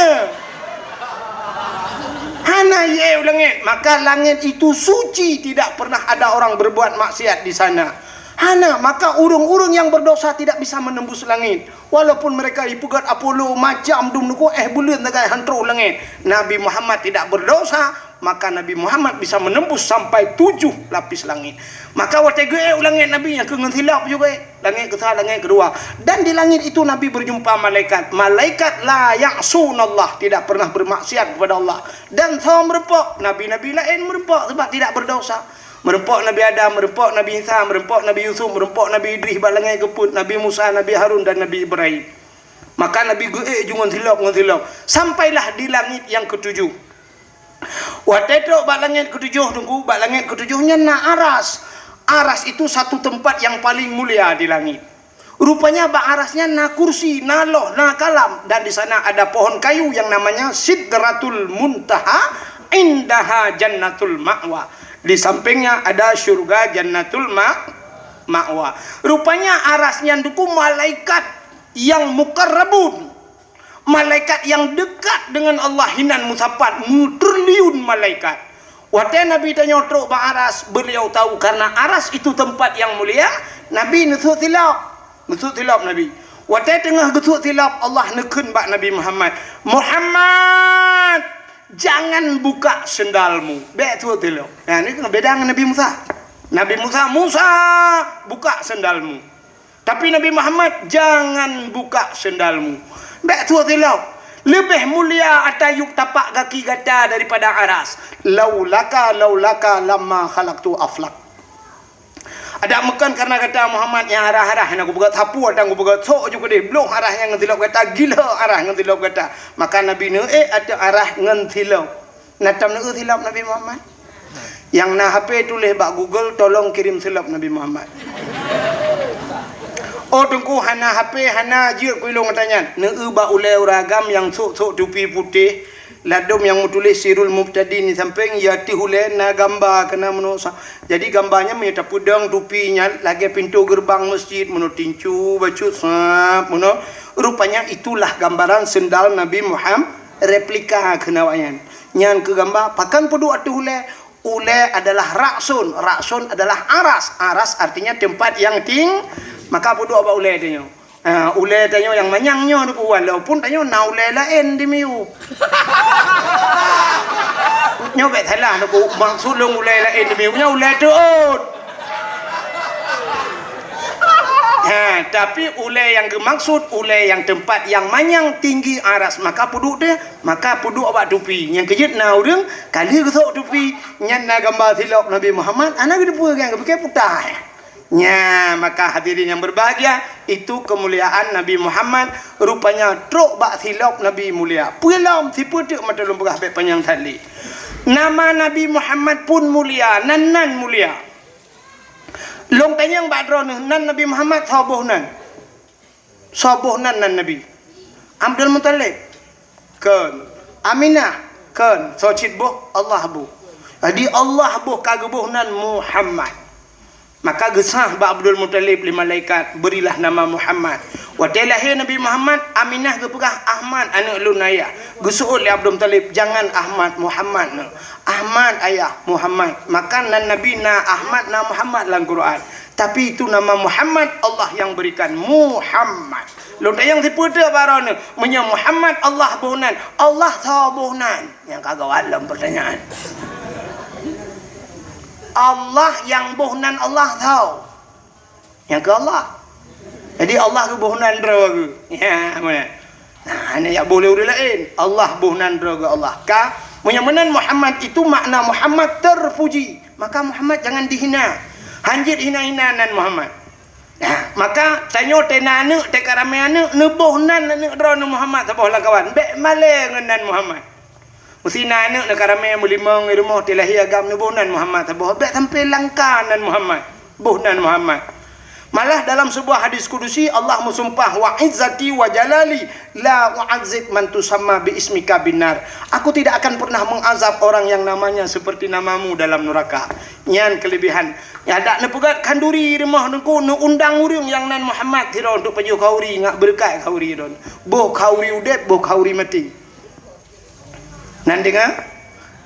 Hana, ye, u langét. Maka langét itu suci, tidak pernah ada orang berbuat maksiat di sana. Hana, maka ureuëng-ureuëng yang berdosa tidak bisa menembus langit. Walaupun mereka ipeugét Apollo macam dum nuku, eh, buleuen sagai han troh u langét. Nabi Muhammad tidak berdosa, maka Nabi Muhammad bisa menembus sampai tujuh lapis langit. Maka watée geuék u langét Nabi nyang keu ngon silop juga, langét keusa, langét keudua. Dan di langit itu Nabi berjumpa malaikat. Malaikat la ya'sunallah, tidak pernah bermaksiat kepada Allah. Dan soe meureumpok, nabi-nabi laén meureumpok sebab tidak berdosa. Meureumpok Nabi Adam, meureumpok Nabi Isa, meureumpok Nabi Yusuf, meureumpok Nabi Idris bak langét geupeuet, Nabi Musa, Nabi Harun, dan Nabi Ibrahim. Maka Nabi geuék ju ngon silop, ngon silop. Sampailah di langit yang ketujuh. Watée trok bak langét ketujoh, Teungku, bak langét ketujoh nyan na aras. Aras itu satu tempat yang paling mulia di langit. Rupanya bak aras nyan na kursi, na loh, na kalam, dan di sana ada pohon kayu yang namanya Sidratul Muntaha, indaha Jannatul Ma'wa. Di sampingnya ada syurga Jannatul Ma-, Ma'wa. Rupanya aras nyan Teungku malaikat yang mukarrabun. Malaikat yang dekat dengan Allah hinan meusapat, meutriliun malaikat. Watée Nabi tanyoe trok bak aras, beliau tahu karena aras itu tempat yang mulia, Nabi neusut silop. Neusut silop Nabi. Watée teungoh geusut silop, Allah neukheun bak Nabi Muhammad, "Muhammad, jangan buka sendalmu." Bék sut silop. Nah, ni beda ngon Nabi Musa. Nabi Musa, "Musa, buka sendalmu." Tapi Nabi Muhammad, "Jangan buka sendalmu." Bék sut silop. Leubeh mulia ata yup tapak gaki gata daripada aras. "Laulaka, laulaka lamma khalaqtu aflak." Adak meukon karena gata Muhammad nyang arah-arah nyang kupeugah sapu atang kupeugah sok ju keudeh bloh arah nyang ngon silop gata, gila arah ngon silop gata. Maka Nabi neuék ateueh arah ngon silop. Na tam neueu silop Nabi Muhammad? Nyang na H P tuléh bak Google, "Tolong kirim silop Nabi Muhammad." Oh, Teungku, hana H P, hana jeuet ku ilong ata nyan. Neueu bak ulée ureuëng agam nyang sok-sok tupi putéh, ladôm nyang meutuléh Sirul Mubtadin di sampéng, ya teuh ulée na gamba keunan meunoe sa-, jadi gamba nyan meunyoe tapeudong tupi nyan lagée pintoe geureubang meuseujid meunoe tincu bacut sab meunoe. Rupanya itulah gambaran sendal Nabi Muhammad, replika keunan awak nyan. Nyan keu gamba, pakon peuduek ateueh ulée? Ulée adalah ra'sun, ra'sun adalah aras, aras artinya tempat yang ting-, maka peuduek bak ulée tanyoe. Ah, ulée tanyoe nyang manyang nyoe Teungku, walaupun tanyoe na ulée laén di miyueb. Nyoe bék salah Teungku, maksud lôn ulée laén di miyueb nyoe ulée teuôt. Ha, tapi ulée nyang geumaksud, ulée nyang teumpat nyang manyang tinggi aras, maka peuduek teuh, maka peuduek bak tupi. Nyang keujeuet na ureuëng, ka lheueh geusok tupi, nyan na gamba silop Nabi Muhammad, hana geuteupeue nyan, geupike putah. Nya, maka hadirin yang berbahagia, itu kemuliaan Nabi Muhammad, rupanya trok bak silop Nabi mulia. Peue lom, sipeue teuk mata lôn peugah bék panyang that lé. Nama Nabi Muhammad pun mulia, nan-nan mulia. Lôn tanyong bak droeneuh, nan Nabi Muhammad soe boh nan? Soe boh nan, nan Nabi? Abdul Muthalib? Kon. Aminah? Kon. Soe cit boh? Allah boh. Jadi Allah boh ka geuboh nan Muhammad. Maka geusah bak Abdul Muthalib lé malaikat, "Berilah nama Muhammad." Watée lahé Nabi Muhammad, Aminah geupeugah, "Ahmad, aneuëk lôn ayah." Geuseuôt lé Abdul Muthalib, "Jangan Ahmad, Muhammad neuh." "Ahmad ayah, Muhammad." Maka nan Nabi na Ahmad, na Muhammad lam Quran. Tapi itu nama Muhammad Allah yang berikan, Muhammad. Lôn tanyong sipeue teuk bak droeneuh, meunyoe Muhammad Allah boh nan, Allah soe boh nan? Nyang ka gawat lom pertanyaan. Allah nyang boh nan Allah soe? Nyang keu Allah. Jadi Allah geuboh nan droe geuh. Ya, meunan. Nah, hana jak boh lé ureuëng laén. Allah boh nan droe geuh Allah. Ka, meunyoe meunan Muhammad itu makna Muhammad terpuji. Maka Muhammad jangan dihina. Hanjeuet hina-hina nan Muhammad. Nah, maka tanyoe teuh na aneuëk, teuh ka ramé aneuëk, neuboh nan aneuëk droeneuh Muhammad saboh lam kawan. Bék malée ngon nan Muhammad. Meusi na aneuëk neuka ramé meulimong di rumoh, teuh lahé agam neuboh nan Muhammad saboh. Bék sampai langka nan Muhammad. Boh nan Muhammad. Malah dalam sebuah hadis kudusi, Allah meusumpah, "Wa izzati wa jalali la u'adzib man tusamma bi ismika binnar." Aku tidak akan pernah mengazab orang yang namanya seperti namamu dalam neraka. Nyan kelebihan. Nyan dak neupeugah khanduri rumoh Teungku, neuundang ureuëng nyang nan Muhammad sidroe untuk pajoh khanduri, ngat beureukat khanduri droe. Boh khanduri udeb, boh khanduri maté. Nan deungoe,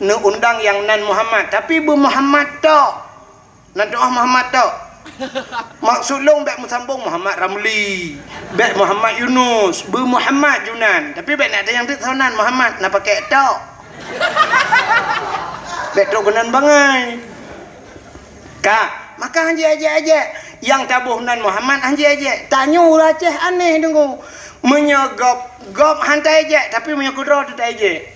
neuundang nyang nan Muhammad, tapi beu Muhammad tok. Nan doa Muhammad tok. Maksud lôn bék meusambông Muhammad Ramli, bék Muhammad Yunus, beu Muhammad Junan. Tapi bék na ada nyang teuk nan Muhammad, na pakai tok. Bék trok keunan bangai. Ka, maka hanjeuet ajak-ajak. Nyang taboh nan Muhammad hanjeuet ajak. Tanyoe ureuëng Aceh aneh Teungku. Meunyoe gob, gob han taejek, tapi meunyoe keudroe teuh taejek.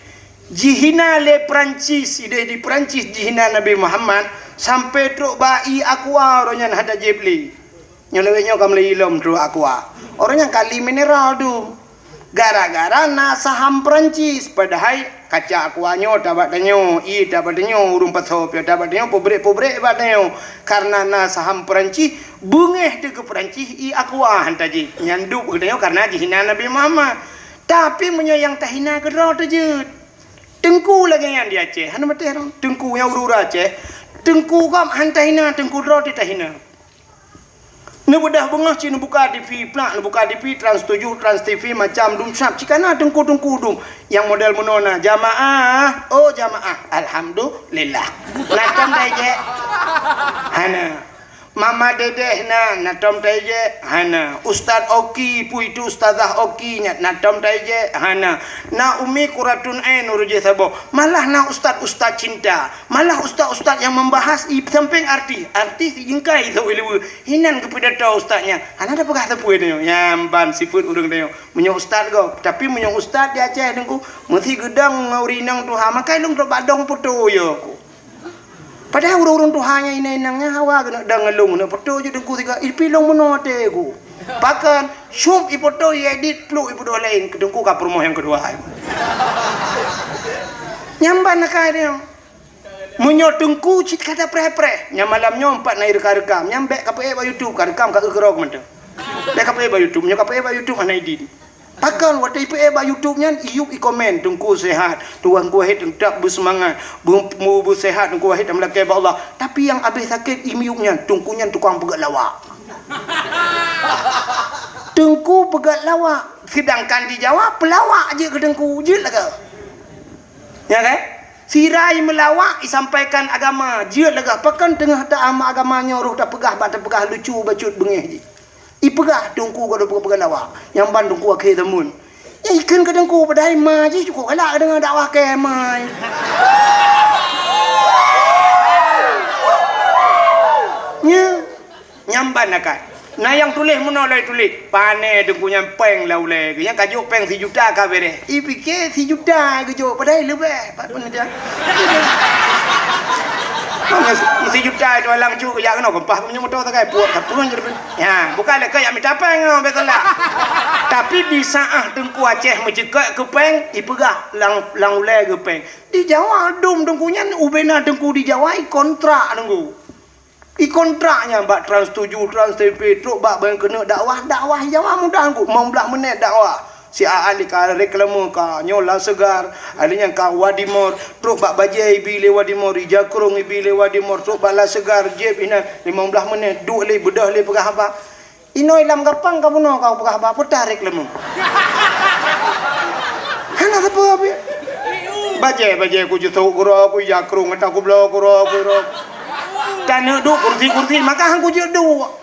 Jihina lé Prancis, ideh di Prancis jihina Nabi Muhammad, sampai trok bak ié Aqua uroe nyan hana jieb lé. Nyoe lawét nyoe ka meulayeue lom trok Aqua. Uroe nyan kali mineral tu. Gara-gara na saham Prancis, padahai kaca Aqua nyoe tabak tanyoe, ié tabak tanyoe, ureuëng pasoe pih tabak tanyoe, pabrik-pabrik bak tanyoe. Karena na saham Prancis, beungéh teuh keu Prancis ié Aqua han tajieb. Nyan duek keu tanyoe karena jihina Nabi Muhammad. Tapi meunyoe nyang tahina keudroe teuh jeuet. Teungku lagée nyan di Aceh, hana maté rong. Teungku nyang ureuëng Aceh, teungku gob han tahina, teungku droe teuh tahina. Neubeudôh beungoh cit neubuka T V plak, neubuka T V Trans tujuh, Trans T V macam dum sab, cit kana teungku-teungku dum. Nyang model meunoe na, jamaah, oh jamaah, alhamdulillah. Na tom taijek? Hana. Mama Dedeh na, na tom taijek? Hana. Ustaz Oki, peue itu Ustazah Oki nyan, na tom taijek? Hana. Na Umi Kuratun Ain ureuëng jih saboh. Malah na ustaz-ustaz cinta. Malah ustaz-ustaz nyang membahas i sampéng artis. Artis i jeungkai sawé leubeh. Hinan geupidato ustaz nyan. Hana tapeugah sapeue tanyoe. Nyan ban sifeuet ureuëng tanyoe. Meunyoe ustaz gob. Tapi meunyoe ustaz di Aceh Teungku, meusi geudong ngon ureuëng inong tuha. Makai lôn trok bak dong poto yo ku. Padahai ureuëng-ureuëng tuha nyang inong-inong nyan hawa keuneuk dong ngon lôn, keuneuk poto jeuet Teungku sigoe, ipi lôn meunoe até ku. Pakon, syup ipoto, iedit, pluk ipeuduek laén, keu Teungku ka peurumoh nyang keudua. Nyan ban akai nyoe. Meunyoe Teungku cit ka tapreh-preh, nyan malam nyoe pat na irekam-rekam, nyan bék kapeuék bak YouTube, karekam ka eu keurok mantong. Bék kapeuék bak YouTube, meunyoe kapeuék bak YouTube hana idin. Pakon watée ipeuék bak YouTube nyan, iyup ikomen, "Teungku sehat, Tuhan ku wahid tetap beuseumangat, beu-, beu-, beusehat, Teungku wahid dan meulakée bak Allah." Tapi nyang abéh sakét imiyup nyan, Teungku nyan tukang peugét lawak. Teungku peugét lawak, sedangkan di Jawa peulawak jeuet keu Teungku, jeuet lagée. Ya kan? Sirai meulawak isampaikan agama, jeuet lagée pakon teungoh ta-, ama agama nyoe roh tapeugah bak tapeugah lucu bacut beungéh jih. Ipeugah Teungku ka peugah-peugah lawak, nyang ban Teungku akhé zaman. Ya ikheun keu Teungku padahai ma jih cukôp galak deungoe dakwah keu ma. Nya. Nyang ban akai. Na nyang tuléh meunoe lagée tuléh, "Pané Teungku nyan péng lam ulée geuh." Nyang ka jok péng sijuta ka beureh. Ipike sijuta geujok, padahai leubeh. Pat pun dia. Mana sijuta itu alang cuk jak keunoe keumpah meunyoe moto sagai puak ka pun jadi. Ya, bukan lé keu jak mita péng nyoe beutôi lah. Tapi di saat Teungku Aceh meuceukeuk keu péng, ipeugah lam, lam ulée geuh péng. Di Jawa dum Teungku nyan ubena Teungku di Jawa ikontrak Teungku. Ikontrak nyan bak Trans tujuh, Trans T V, trok bak ban keuneuk dakwah, dakwah Jawa mudah Teungku, limong blah menit dakwah. Si A Ali ka reklame ka nyoe La Segar, ali nyan ka Wadimor, trok bak bajée ibi lé Wadimor, ija krong ibi lé Wadimor, trok bak La Segar, jép inan limong blah menit, duek lé beudôh lé peugah haba. Inoi lam gapang ka bunoe ka peugah haba, peutah reklame. Hana sapeue pih. Bajée-bajée ku jisok keudroe, ku ija krong ata ku bloe keudroe, keudroe. Taneuk duek kursi-kursi, maka han ku jeuet duek.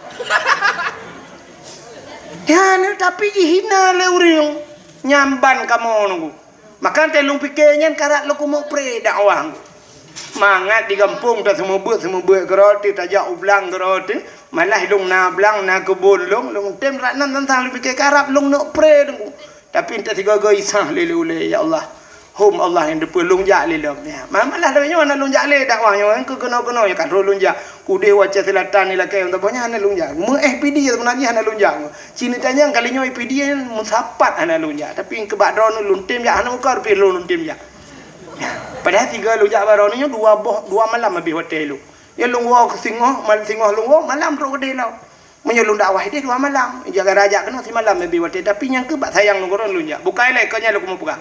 Ya, tapi jihina lé ureuëng. Nyan ban kamoe Teungku. Maka teuh lôn pike nyan karab lôn keumeuk pré dakwah. Mangat di gampông taseumeubeuet-seumeubeuet keudroe teuh, tajak u blang keudroe teuh, malah lôn na blang, na keubon lôn, lôn tem rat nan tantang lôn pike karab lôn neuk pré Teungku. Tapi entah sigoe-goe isah lé ulée, ya Allah. Hom Allah nyang teupeue lôn jak lé lom. Ya. Ma-, malah lagée nyoe hana lôn jak lé dakwah nyoe, keu keunoe-keunoe ya ka troh lôn jak. Udeh Aceh Selatan ni lakée, untuk banyak hana lôn jak. Meu F P D sebenarnya hana lôn jak. Sini tanyong kali nyoe P D meusapat hana lôn jak, tapi keubah droeneuh lôn tem jak, hana muka rupih lôn, lôn tem jak. Padahai tiga lôn jak baroe nyoe dua boh, dua malam habéh watée lôn. Ya lôn woe keu singoh, mal-, singoh lôn woe, malam trok keudeh lom. Meunyoe lôn dakwah idéh dua malam, jaga rajak keunoe simalam leubeh watée, tapi nyang keuh bak sayang lôn keudroe lôn jak. Bukai lé, kon nyan lôn keumeung peugah.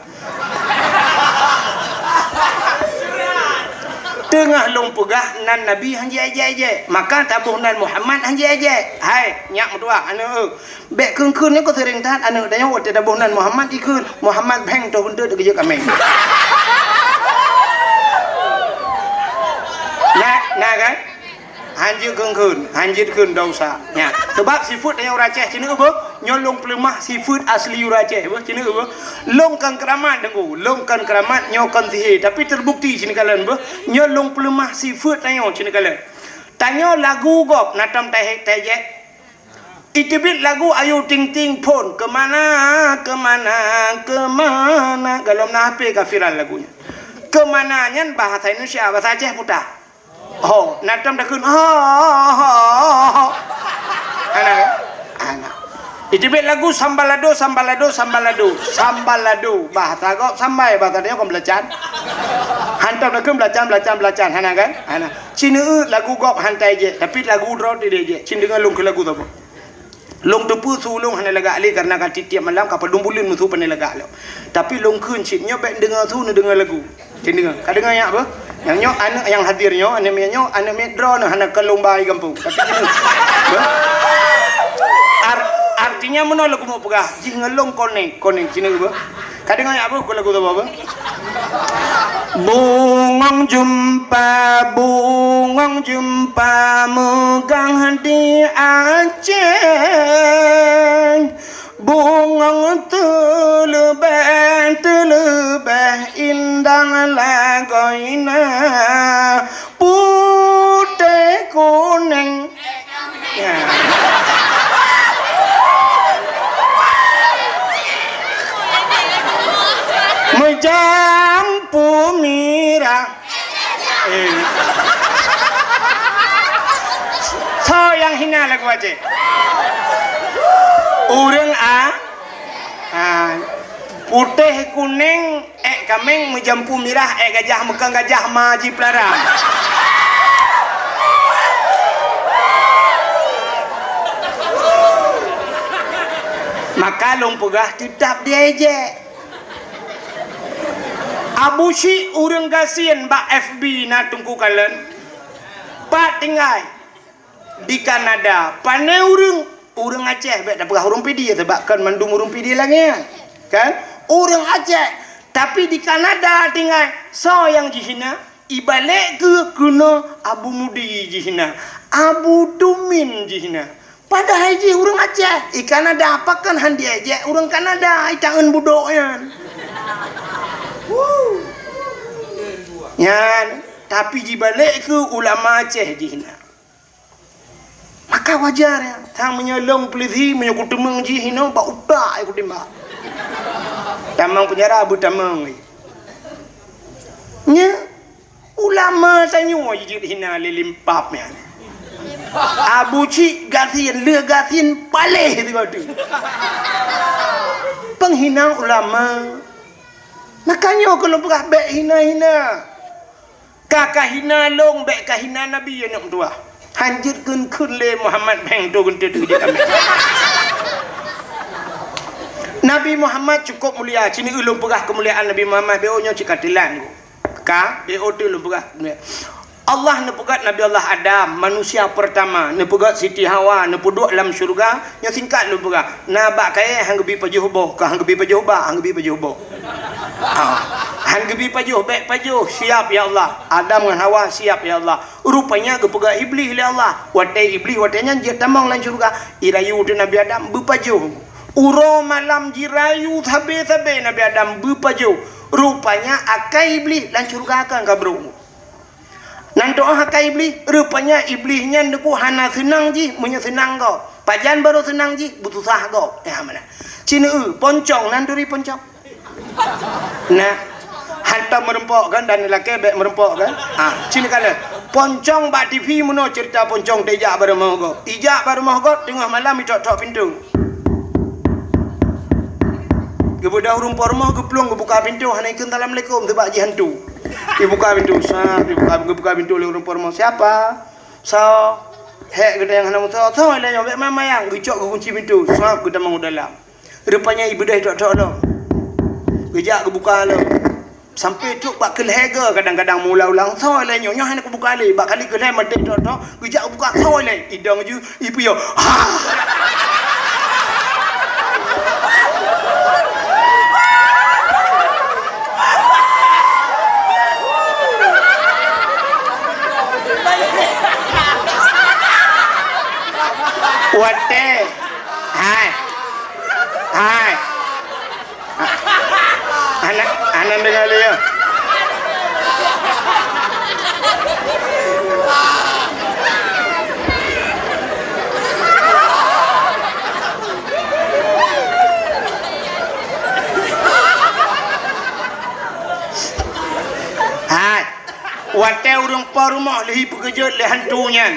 Teungoh lôn peugah nan Nabi han jiék-ék, maka taboh nan Muhammad han jiék-ék. Hai, nyak meutuah, aneuk eu. Bék kheun-kheun nyoe keu seuring that aneuk tanyoe watée taboh nan Muhammad ikheun, Muhammad bheng toh keunteuet keu jeuet kaméng. Na, na kan? Hanjeuet kheun-kheun, hanjeuet kheun dosa. Nya, sebab sifeuet tanyoe ureueng Aceh, ci neuk beuh, nyoe lôn peuleumah sifeuet asli ureueng Aceh beuh, ci neuk beuh. Lôn kon keuramat Teungku, lôn kon keuramat, nyoe kon sihé, tapi terbukti ci neuk kalon beuh, nyoe lôn peuleumah sifeuet tanyoe ci neuk kalon. Tanyoe lagu gob na tom tahe-, taék-ék. Iteubiet lagu Ayu Ting Ting phon, "Kemana, kemana, kemana." Golom na H P ka viral lagu nyan. Kemana nyan bahasa Indonesia, bahasa Aceh puta. Ho, na tom takheun, ho, ho, ho, ho. Hana, hana. Iteubiet lagu sambalado, sambalado, sambalado. Sambalado. Bahasa gob sambai, bahasa tanyoe kon beulacan. Han tom takheun beulacan, beulacan, beulacan. Hana kan? Hana. Ci neuk lagu gob han taék-ék, tapi lagu droe teuh taék-ék. Ci deungoe lôn keu lagu saboh. Lôn teupeue su lôn hana lagak lé, karena ka tiep-tiep malam ka padum buleuen meusu pane lagak lom. Tapi lôn kheun cit, nyoe bék deungoe su, neudeungoe lagu. Ci deungoe. Ka deungoe nyak beuh? Nyang nyoe aneuk nyang hadir nyoe, aneuk miet nyoe, aneuk miet droeneuh hana kon lôn ba i gampông. Tapi ci neuk. Beuh? Ar-, artinya meunoe lôn keumeung peugah, jih ngon lôn konek, konek ci neuk beuh. Ka deungoe nyak beuh, kon lagu saboh beuh? Bungong jeumpa, bungong jeumpa meugang di Aceh. Bungong teuleubeh, teuleubeh indah lagoina, putéh kuneng. Ya. Meujampu mirah. Eh. Soe nyang hina lagu Aceh? Ureueng a-, a, putéh kuneng. Ék kaméng meujampu mirah, ék gajah meukang gajah ma jipeulara. Maka lôn peugah teutab diék-ék. Abu Syik ureueng gasien bak F B na Teungku kalon. Pat tinggai? Di Kanada, pane ureueng, ureueng Aceh, bék tapeugah ureueng Pidie, sabab kon mandum ureueng Pidie lagée nyan. Kan? Ureueng Aceh, tapi di Kanada tinggai, soe nyang jihina? Ibalek keu keunoe Abu Mudi jihina, Abu Tumin jihina. Padahai jih ureueng Aceh, i Kanada pakon han diék-ék ureueng Kanada, i taeun budok nyan. Nyan, tapi jibalek keu ulama Aceh jihina. Maka wajar nyan. Sang meunyoe lôn peulisi, meunyoe kuteumeung jih inoe bak utak kutimbak. Tamong peunjara beutamong lé. Nya, ulama tanyoe jijeuet hina lé limpab nyan. Abu Cik gasien, lheueh gasien paléh sigoe teuk. Peunghina ulama. Maka nyoe keuneuk peugah bék hina-hina. Ka kahina lôn, bék kahina Nabi, aneuk meutuwah. Hanjeuet kheun-kheun lé Muhammad, bheng tu geunteut jeuet amé. Nabi Muhammad cukôp mulia. Ci neuk lôn peugah keumuliaan Nabi Muhammad, B O nyoe cit ka teulat. Ka, B O teuk lôn peugah. Allah neupeugét Nabi Allah Adam, manusia pertama, neupeugét Siti Hawa, neupeuduek lam syeuruga, nyoe singkat lôn peugah. Na bak kayée han geubi pajoh boh, ka han geubi pajoh bak, han geubi pajoh boh. Ha. Han geubi pajoh, bék pajoh, siap ya Allah. Adam ngon Hawa siap ya Allah. Rupanya geupeugah Iblih lé Allah. Watée Iblih watée nyan jeuet tamong lam syeuruga, irayu teuh Nabi Adam beupajoh. Uroe malam jirayu sabe-sabe Nabi Adam beupajoh. Rupanya akai Iblih lam syeuruga kan ka brok. Nan teu'oh akai Iblih, rupanya Iblih nyan deuku hana seunang jih meunyoe seunang gob. Pajan barô seunang jih, beususah gob. Ya, mana? Ci neuk, poncong, nan turi poncong. Nah, hantom meureumpok kan, dan lakée bék meureumpok kan? Ha, ci neuk kalon. Poncong bak T V meunoe ceurita poncong teujak bak rumoh gob. Ijak bak rumoh gob, teungoh malam itok-tok pintoe. Geubeudôh rumpok rumoh geuplueng geubuka pintoe, hana ikheun assalamualaikum, teubak jih hantu. Ibuka pintoe, sat, ibuka, geubuka pintoe lé rumpok rumoh. Siapa? Soe? Hék geutanyoe hana meusoe, soe lé nyoe, bék mayang-mayang, geucok geukunci pintoe, sab geutamong u dalam. Rupanya ié beudôh trok-trok lom. Geujak geubuka lom. Sampoe trok bak keu lhèe goe kadang-kadang meuulang-ulang, soe lé nyoe, nyoe hana kubuka lé, bak kali keu lhèe maté trok-trok, geujak geubuka, soe lé, idong ju, ipiôh. Ha! Watèe. Hai. Hai. Hana, hana deungoe lé, ya. Hai. Watèe ureueng po rumoh lheuh peukeujot lé hantu nyan,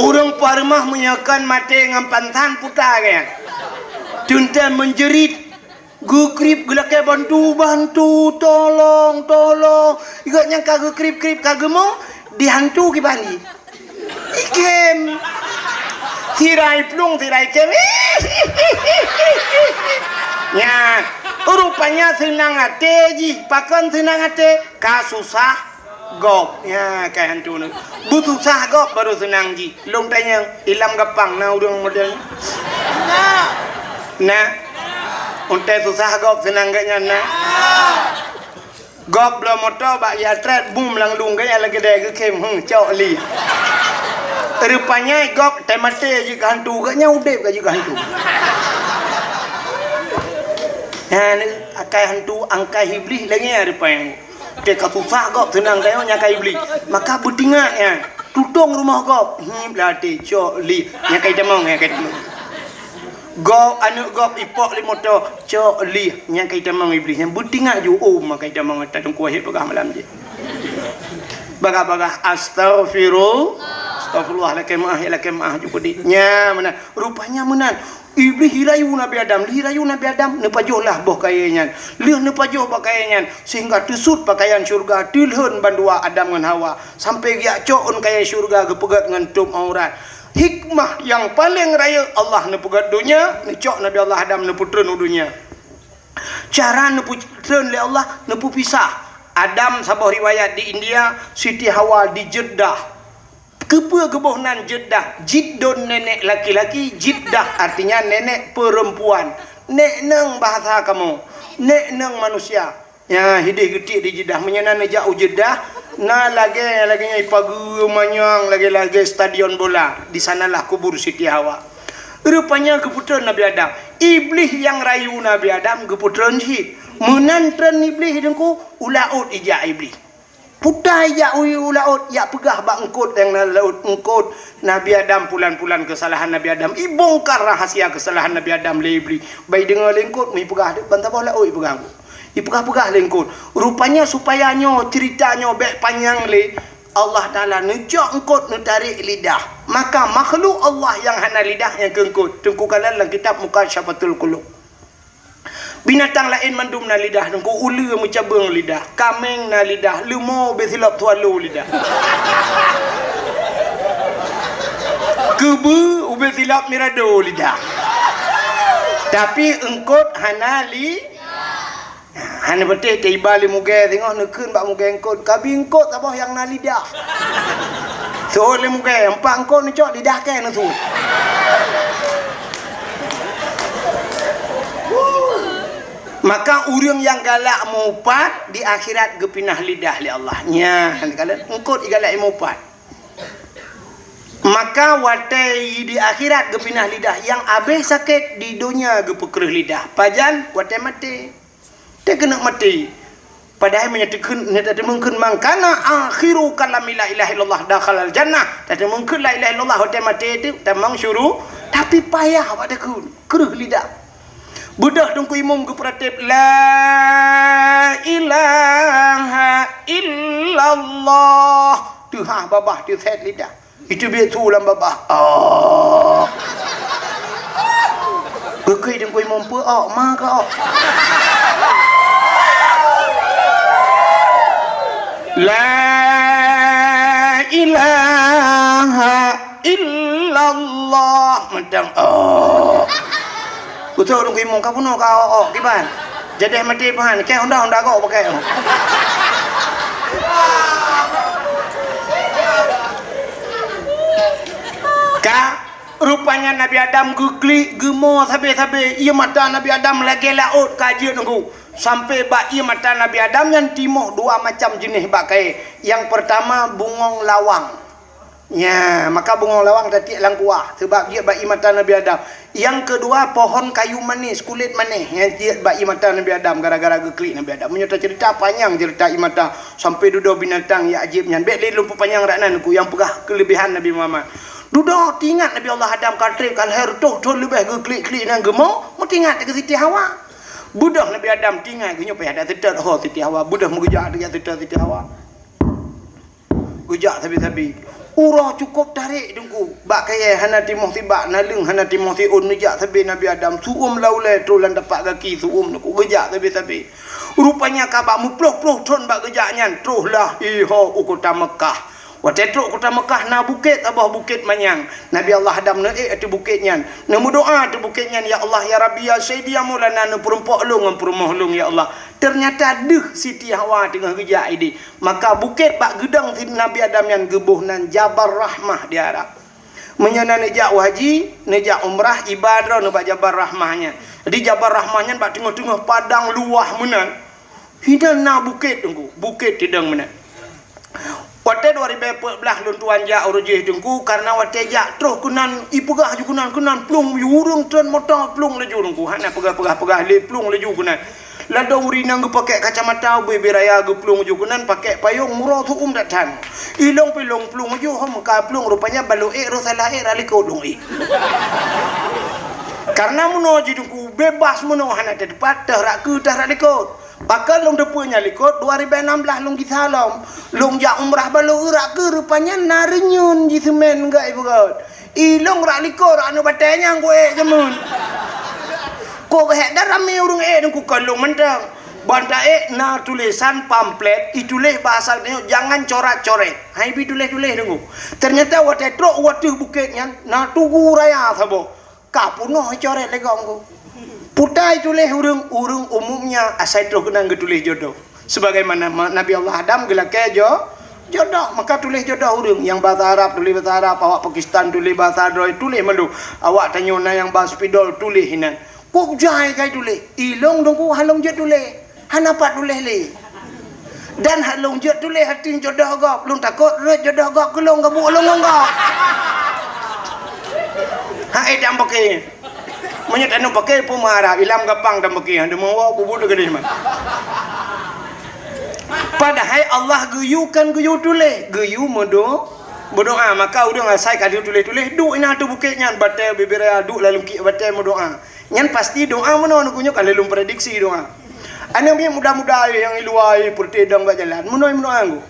ureueng po rumoh meunyoe kon maté ngon pansan puta geuh nyan, teuntèe meunjerit, geukrieb geulakèe bantu, "Bantu, tolong, tolong!" Gobnyan ka geukrieb-krieb ka geumong, di hantu kiban jih. Ikém. Sira iplueng, sira ikém. Nyan, rupanya seunang até jih. Pakon seunang até? Ka susah gob. Nyan, kai hantu nyoe. Beususah gob baru seunang jih. Lôn tanyong, ilam Gampang na ureueng model nyoe? Na. Na. Untèe susah gob seunang gobnyan na. Gob bloe moto bak ya trét bum lam lueng gaya lagèe dai geukhem, hmm, cok li. Rupanya gob teumaté jeuet keu hantu, gobnyan udép ka jeuet keu hantu. Nyan akai hantu, angkai iblih lagèe nyan rupanya. Teuka susah gob seunang tanyoe nyan akai iblih. Maka beutingat nyan, tutong rumoh gob. Hmm, blah até cok li. Nyan akai tamong, nyan akai tamong. Gob aneuk gob ipok lé moto, cok li, nyan kai tamong iblih, nyan beutingat ju, oh, ma kai tamong ata Teungku Wahid peugah malam jih. Bagah-bagah, "Astaghfirul-, astaghfirullah, lakèe meu'ah, ya lakèe meu'ah," ju peudit. Nyan meunan, rupanya meunan. Iblih irayu Nabi Adam, lheuh irayu Nabi Adam, neupajoh lah boh kayèe nyan. Lheuh neupajoh boh kayèe nyan, sehingga teusut pakaian syeuruga, teulhon bandua Adam ngon Hawa, sampoe geujak cok ôn kayèe syeuruga geupeugèt ngon tôb aurat. Hikmah nyang paleng rayeuk, Allah neupeugèt donya, neucok Nabi Allah Adam neupeutreun u donya. Cara neupeutreun lé Allah, neupeupisah. Adam saboh riwayat di India, Siti Hawa di Jeddah. Keupeue geuboh nan Jeddah? Jiddon nenek laki-laki, Jiddah artinya nenek perempuan. Nek neng bahasa kamoe, nek neng manusia. Nyan hideh geutiek di Jeddah. Meunyoe na neujak u Jeddah, na lagèe, lagèe nyan ipageue manyang lagèe-lagèe stadion bola. Di sanalah kubur Siti Hawa. Rupanya geupeutreun Nabi Adam. Iblih nyang rayu Nabi Adam geupeutreun cit. Meunan treun iblih Teungku, u laôt ijak iblih. Puta ijak u, u laôt, ijak peugah bak eungkôt nyang na laôt, "Eungkôt, Nabi Adam pulan-pulan keusalahan Nabi Adam." Ibongkar rahasia keusalahan Nabi Adam lé iblih. Bak ideungoe lé eungkôt, meuipeugah, bansaboh laôt ipeugah. Ipeugah-peugah lé eungkôt. Rupanya supaya nyoe ceurita nyoe bèk panyang lé, Allah Taala neucok eungkôt neutarek lidah. Maka makhluk Allah nyang hana lidah nyan keu eungkôt. Teungku kalon lam kitab Mukasyafatul Qulub. Binatang laén mandum na lidah, Teungku, uleue meucabeueng lidah, kaméng na lidah, leumo ubé silop swallow lidah. Keubeue ubé silop mirado lidah. Tapi eungkôt hana li-, hana patéh teuiba lé mugée singoh neukheun bak mugée eungkôt, "Kabi eungkôt saboh nyang na lidah." Seuôt lé mugée, "Empat eungkôt neucok, lidah kèe neuseuôt." Maka ureueng nyang galak meuupat di akhirat geupinah lidah lé Allah. Nyan, kalon eungkôt igalak meuupat. Maka watèe di akhirat geupinah lidah, nyang abéh sakét di donya geupeukreuh lidah. Pajan? Watèe maté. Teukeunong maté. Padahai meunyoe takheun, meunyoe tateumeung kheun, "Man kana akhiru kalami la ilaha illallah dakhalal jannah." Tateumeung kheun la ilaha illallah watèe maté teuh tamong syuru-, tapi payah awak takheun, kreuh lidah. Beudôh Teungku Imum geupeuratéb, "La ilaha illallah." Teuhah babah teusét lidah. Itu biet su lam babah. Oh. Geukheun Teungku Imum peu, oh, ma ka, oh. La ilaha illallah. Beutôi ureueng keuimong ka bunoe ka awak-awak kiban. Jadeh maté pahan, keu honda-honda gok pakai. Ka, rupanya Nabi Adam geuklik, geumo sabe-sabe. Ié mata Nabi Adam lagèe laôt ka jeuet nunggu. Sampai bak ié mata Nabi Adam nyan timoh dua macam jeuneh bak kayèe. Nyang peurtama bungong lawang. Nya, maka bungong lawang tatiek lam kuah, sabab jeuet bak ié mata Nabi Adam. Nyang keudua, pohon kayu manis, kulét manis, nyang jeuet bak ié mata Nabi Adam gara-gara geuklik Nabi Adam. Meunyoe taceurita panyang ceurita ié mata, sampai dudoe binatang nyang ajéb nyan. Bèk lé lôn peupanyang rak nan, ku nyang peugah keuleubehan Nabi Muhammad. Dudoe teuingat Nabi Allah Adam ka trép ka lhèe reutôh thôn leubeh geuklik-klik nyan geumo, meuteuingat keu Siti Hawa. Beudôh Nabi Adam teuingat, geunyoe payah that seutôt ho Siti Hawa, beudôh meugeujak teuingat seutôt Siti Hawa. Geujak sabe-sabe. Uroe cukôp tarek teungku. Bak kayèe hana timoh sibak, naleueng hana timoh siôn, neujak sabe Nabi Adam. Su'uem lam ulèe troh lam tapak gaki su'uem teungku. Geujak sabe-sabe. Rupanya ka bak meuploh-ploh thôn bak geujak nyan, troh lah iho u kota Meukah. Watèe trok kota Meukah na bukét, saboh bukét manyang. Nabi Allah Adam neuék ateueh bukét nyan. Neumeudoa ateueh bukét nyan, "Ya Allah, ya Rabbi, ya Sayyidi, ya Maulana, neupeurumpok lôn ngon peurumoh lôn, ya Allah." Teunyata deuh Siti Hawa teungoh geujak idéh. Maka bukét bak geudong Nabi Adam nyan geuboh nan Jabal Rahmah di Arab. Meunyoe na neujak u haji, neujak umrah, iba droeneuh bak Jabal Rahmah nyan. Jadi Jabal Rahmah nyan bak teungoh-teungoh padang luwah meunan. Hinan na bukét teungku, bukét teudong meunan. Watèe dua ribèe peuet blah lôn tuan jak uroe jéh teungku, karena watèe jak troh keunan, ipeugah ju keunan, keunan plueng ju ureueng treun moto plueng laju teungku. Hana peugah-peugah-peugah lé plueng laju keunan. Ladôm ureueng inong geupakèk kacamata, ubé-bé raya geuplueng ju keunan, pakèk payông murah su'uem that that. Ilông pih lông plueng ju, hom ka plueng rupanya balo ék roh salah ék rak likôt lông ék. Karena meunoe jih teungku bebas meunoe hana teupat, teuh rak keue teuh rak likôt. Pakon lông teupeue nyan likôt, dua ribèe nam blah lông gisa lom. Lông jak umrah balo rak keue rupanya na reunyeun jiseumén gèt beugöt. Ilông rak likôt rak aneuk batèe nyang ku ék jameun. Kok beuhék dah ramé ureueng ék dan ku kalông mantong. Ban ta ék na tulésan pamflet, ituléh bahasa Indonesia, "Jangan coret-coret." Hai bi tuléh-tuléh deungoe. Ternyata watèe trok u ateueh bukét nyan, na tugu raya saboh. Ka peunoh icoret lé gong ku. Putai tuléh ureueng, ureueng umumnya asai troh keunan geutuléh jodoh. Sebagaimana ma-, Nabi Allah Adam geulakèe jo-, jodoh, maka tuléh jodoh ureueng. Nyang bahasa Arab tuléh bahasa Arab, awak Pakistan tuléh bahasa droe, tuléh mandum. Awak tanyoe na nyang ba spidol tuléh inan. Kok jai kai tuléh? Ilông dong ku halông jeuet tuléh. Hana pat tuléh lé. Dan halông jeuet tuléh ateueh jodoh gob. Lôn takot rhot jodoh gob keu lôn gabuk lôn ngon gob. Hai dam paké. Meunyoe tanyoe paké peue meuharap, ilam gapang dan beuki, hana meuwoe bubut teuh keudeh man. Padahai Allah geuyue kan geuyue tuléh, geuyue meudo-, meudoa. Maka ureueng asai ka geuyue tuléh-tuléh, duek inan ateueh bukét nyan, batèe bibir raya, duek lam lungkiek batèe meudoa. Nyan pasti doa meunoe, nyoe ka lôn prediksi doa. Aneuk miet muda-muda nyang i luwa, peureuteh dong bak jalan, meunoe meudoa nggu.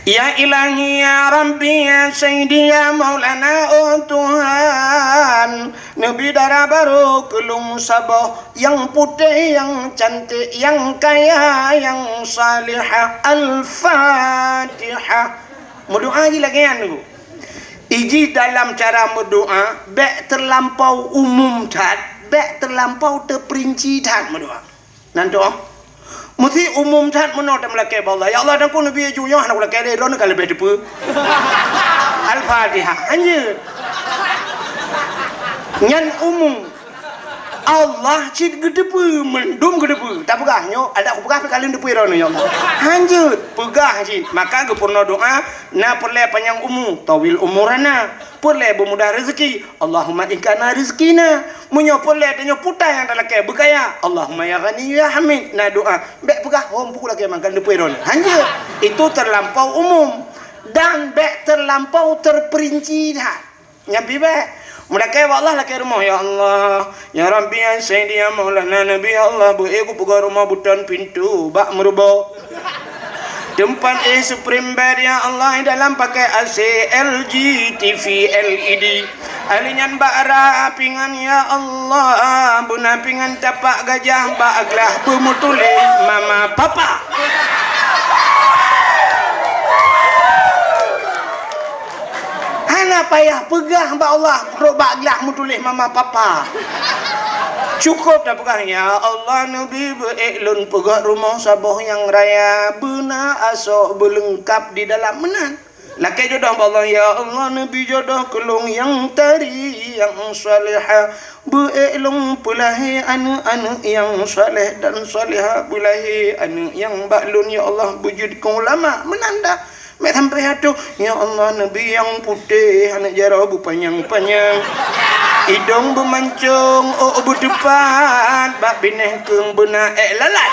Ya Ilahi, ya Rabbi, ya Sayyidi, ya Maulana, oh Tuhan, neubi dara barô keu lôn saboh, nyang putéh, nyang cantik, nyang kaya, nyang salihah. Al-Fatihah. Meudoa jih lagèe nyan, Bu. Iji dalam cara meudoa, bèk teulampau umum that, bèk teulampau teuperinci that meudoa. Nan tu, oh. Meusti umum that meunoe tameulakèe bak Allah. "Ya Allah, dan ku neubi ju nyoe hana kulakèe lé, droeneuh ka leubeh teupeue." Al-Fatihah. Hanjeuet. Nyan umum. Allah cit geuteupeue, mandum geuteupeue. Tapeugah nyoe, adak kupeugah pih ka lheueh teupeue droeneuh, ya Allah. Hanjeuet, peugah cit. Maka geupeurunoe doa, na peureulèe panyang umu, tawil umurana. Peureulèe beumudah rezeki, Allahumma ingkana rizkina. Meunyoe peureulèe tanyoe putai nyang talakèe beukaya, Allahumma ya Ghani ya Hamid. Na doa, bèk peugah hom peue lakèe mangkan teupeue droeneuh. Hanjeuet, itu terlampau umum dan bèk terlampau terperinci that. Nyan pih bèk. Meulakèe bak Allah lakèe rumoh, "Ya Allah, ya Rabbi, ya Sayyidi, ya Maulana Nabi, ya Allah, beu ék kupeugöt rumoh beuton pintoe bak meurubo. Teumpat éh supreme bed, ya Allah, dalam pakai A C L G T V L E D. Ahli nyan bak rap pingan, ya Allah, beuna pingan tapak gajah bak glah beumeutuléh mama papa." Hana payah peugah bak Allah, rot bak glah meutuléh mama papa. Cukup tapeugah, "Ya Allah, neubi beuék lôn peugöt rumoh saboh nyang raya, beuna asoe beuleungkap di dalam." Meunan. Lakèe jodoh bak Allah, "Ya Allah, neubi jodoh keu lôn nyang tari, nyang salehah. Beuék lôn peulahé aneuk-aneuk nyang saleh dan salehah, beulahé aneuk nyang bak lôn, ya Allah, beujeuet keu ulama." Meunan dah. Meusampé ateuh, "Ya Allah, neubi nyang putéh, aneuk jaroe beupanyang-panyang, idong beumancong, ôk beuteupat, bak binéh keueng beuna ék lalat."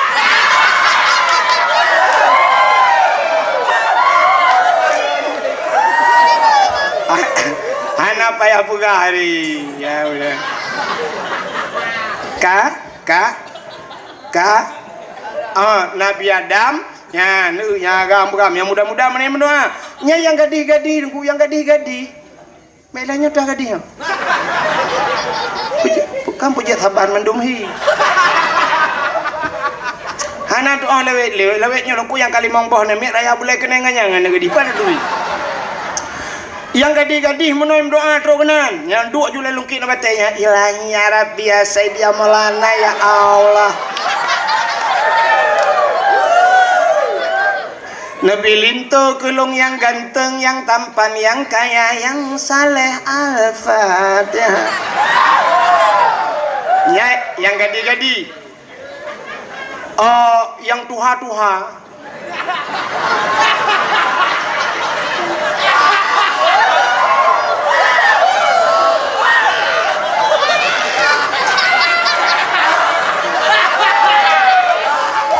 Hana payah peugah hari. Ya, udah. Ka? Ka? Ka? Ah, Nabi Adam, nyan, nyan agam-agam, nyang muda-muda meunan meudoa. Nyan nyang gadih-gadih, Teungku, nyang gadih-gadih. Meulah nyoe teuh gadih nyoe. Peujeuet, kan peujeuet saban mandum hi. Hana doa lawét, lawét, lawét nyoe Teungku nyang ka limong boh namiet raya bulai keunong ngon nyang hana gadih. Pan tui. Nyang gadih-gadih meunoe meudoa trok keunan. Nyang duek ju lam lungkit ngon batèe nyan, "Ilahi ya Rabbi ya Sayyidi ya Maulana ya Allah. Neubi linto keu lôn nyang ganteng, nyang tampan, nyang kaya, nyang saleh." Al-Fatihah. Nyan nyang gadih-gadih. Oh, nyang tuha-tuha.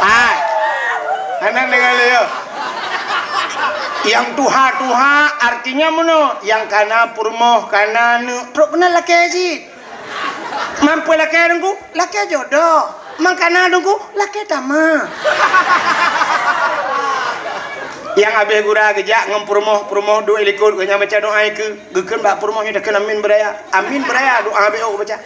Ah, hana deungoe lé, yo. Nyang tuha-tuha artinya meunoe, nyang kana peurumoh, kana aneuk, trok keunan lakèe cit. Man peue lakèe Teungku? Lakèe jodoh. Man kana Teungku? Lakèe tamah. Nyang habéh gura geujak ngon peurumoh, peurumoh duek likot, geuh nyan baca doa ikeue. Geukheun bak peurumoh nyoe takheun amin beuraya. Amin beuraya, doa habéh ôk baca.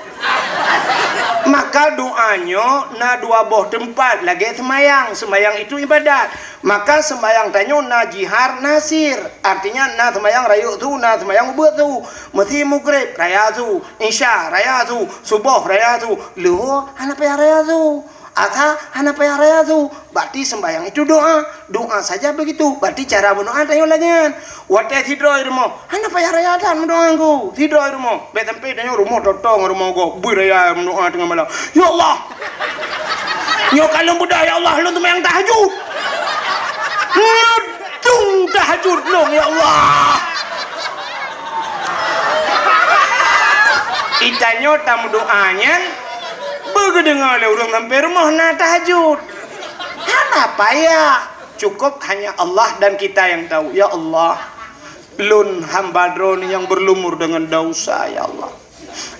Maka doa nyoe na dua boh teumpat lagèe seumayang. Seumayang itu ibadat. Maka seumayang tanyoe na jihar, na sir. Artinya na seumayang rayeuk su, na seumayang ubeut su. Meusi Maghrib raya su, Isya raya su, Suboh raya su, Luhô hana payah raya su, Asa hana payah raya su. Berarti sembahyang itu doa. Doa saja begitu. Berarti cara berdoa tanyoe lagèe nyan. Watèe sidroe rumoh, hana payah raya that meudoa Teungku. Sidroe rumoh, bèk sampé tanyoe rumoh totong rumoh gob, beuraya meudoa teungoh malam. Ya Allah, nyoe ka lôn beudôh, ya Allah, lôn seumayang tahajud. Lôn Tung tahajud lôn, ya Allah. Itanyoe tameudoa nyan beugeudeungoe lé ureueng sampoe rumoh na tahajud. Hana payah, cukup hanya Allah dan kita yang tahu. Ya Allah, lôn hamba Droeneuh nyang berlumur dengan dosa, ya Allah.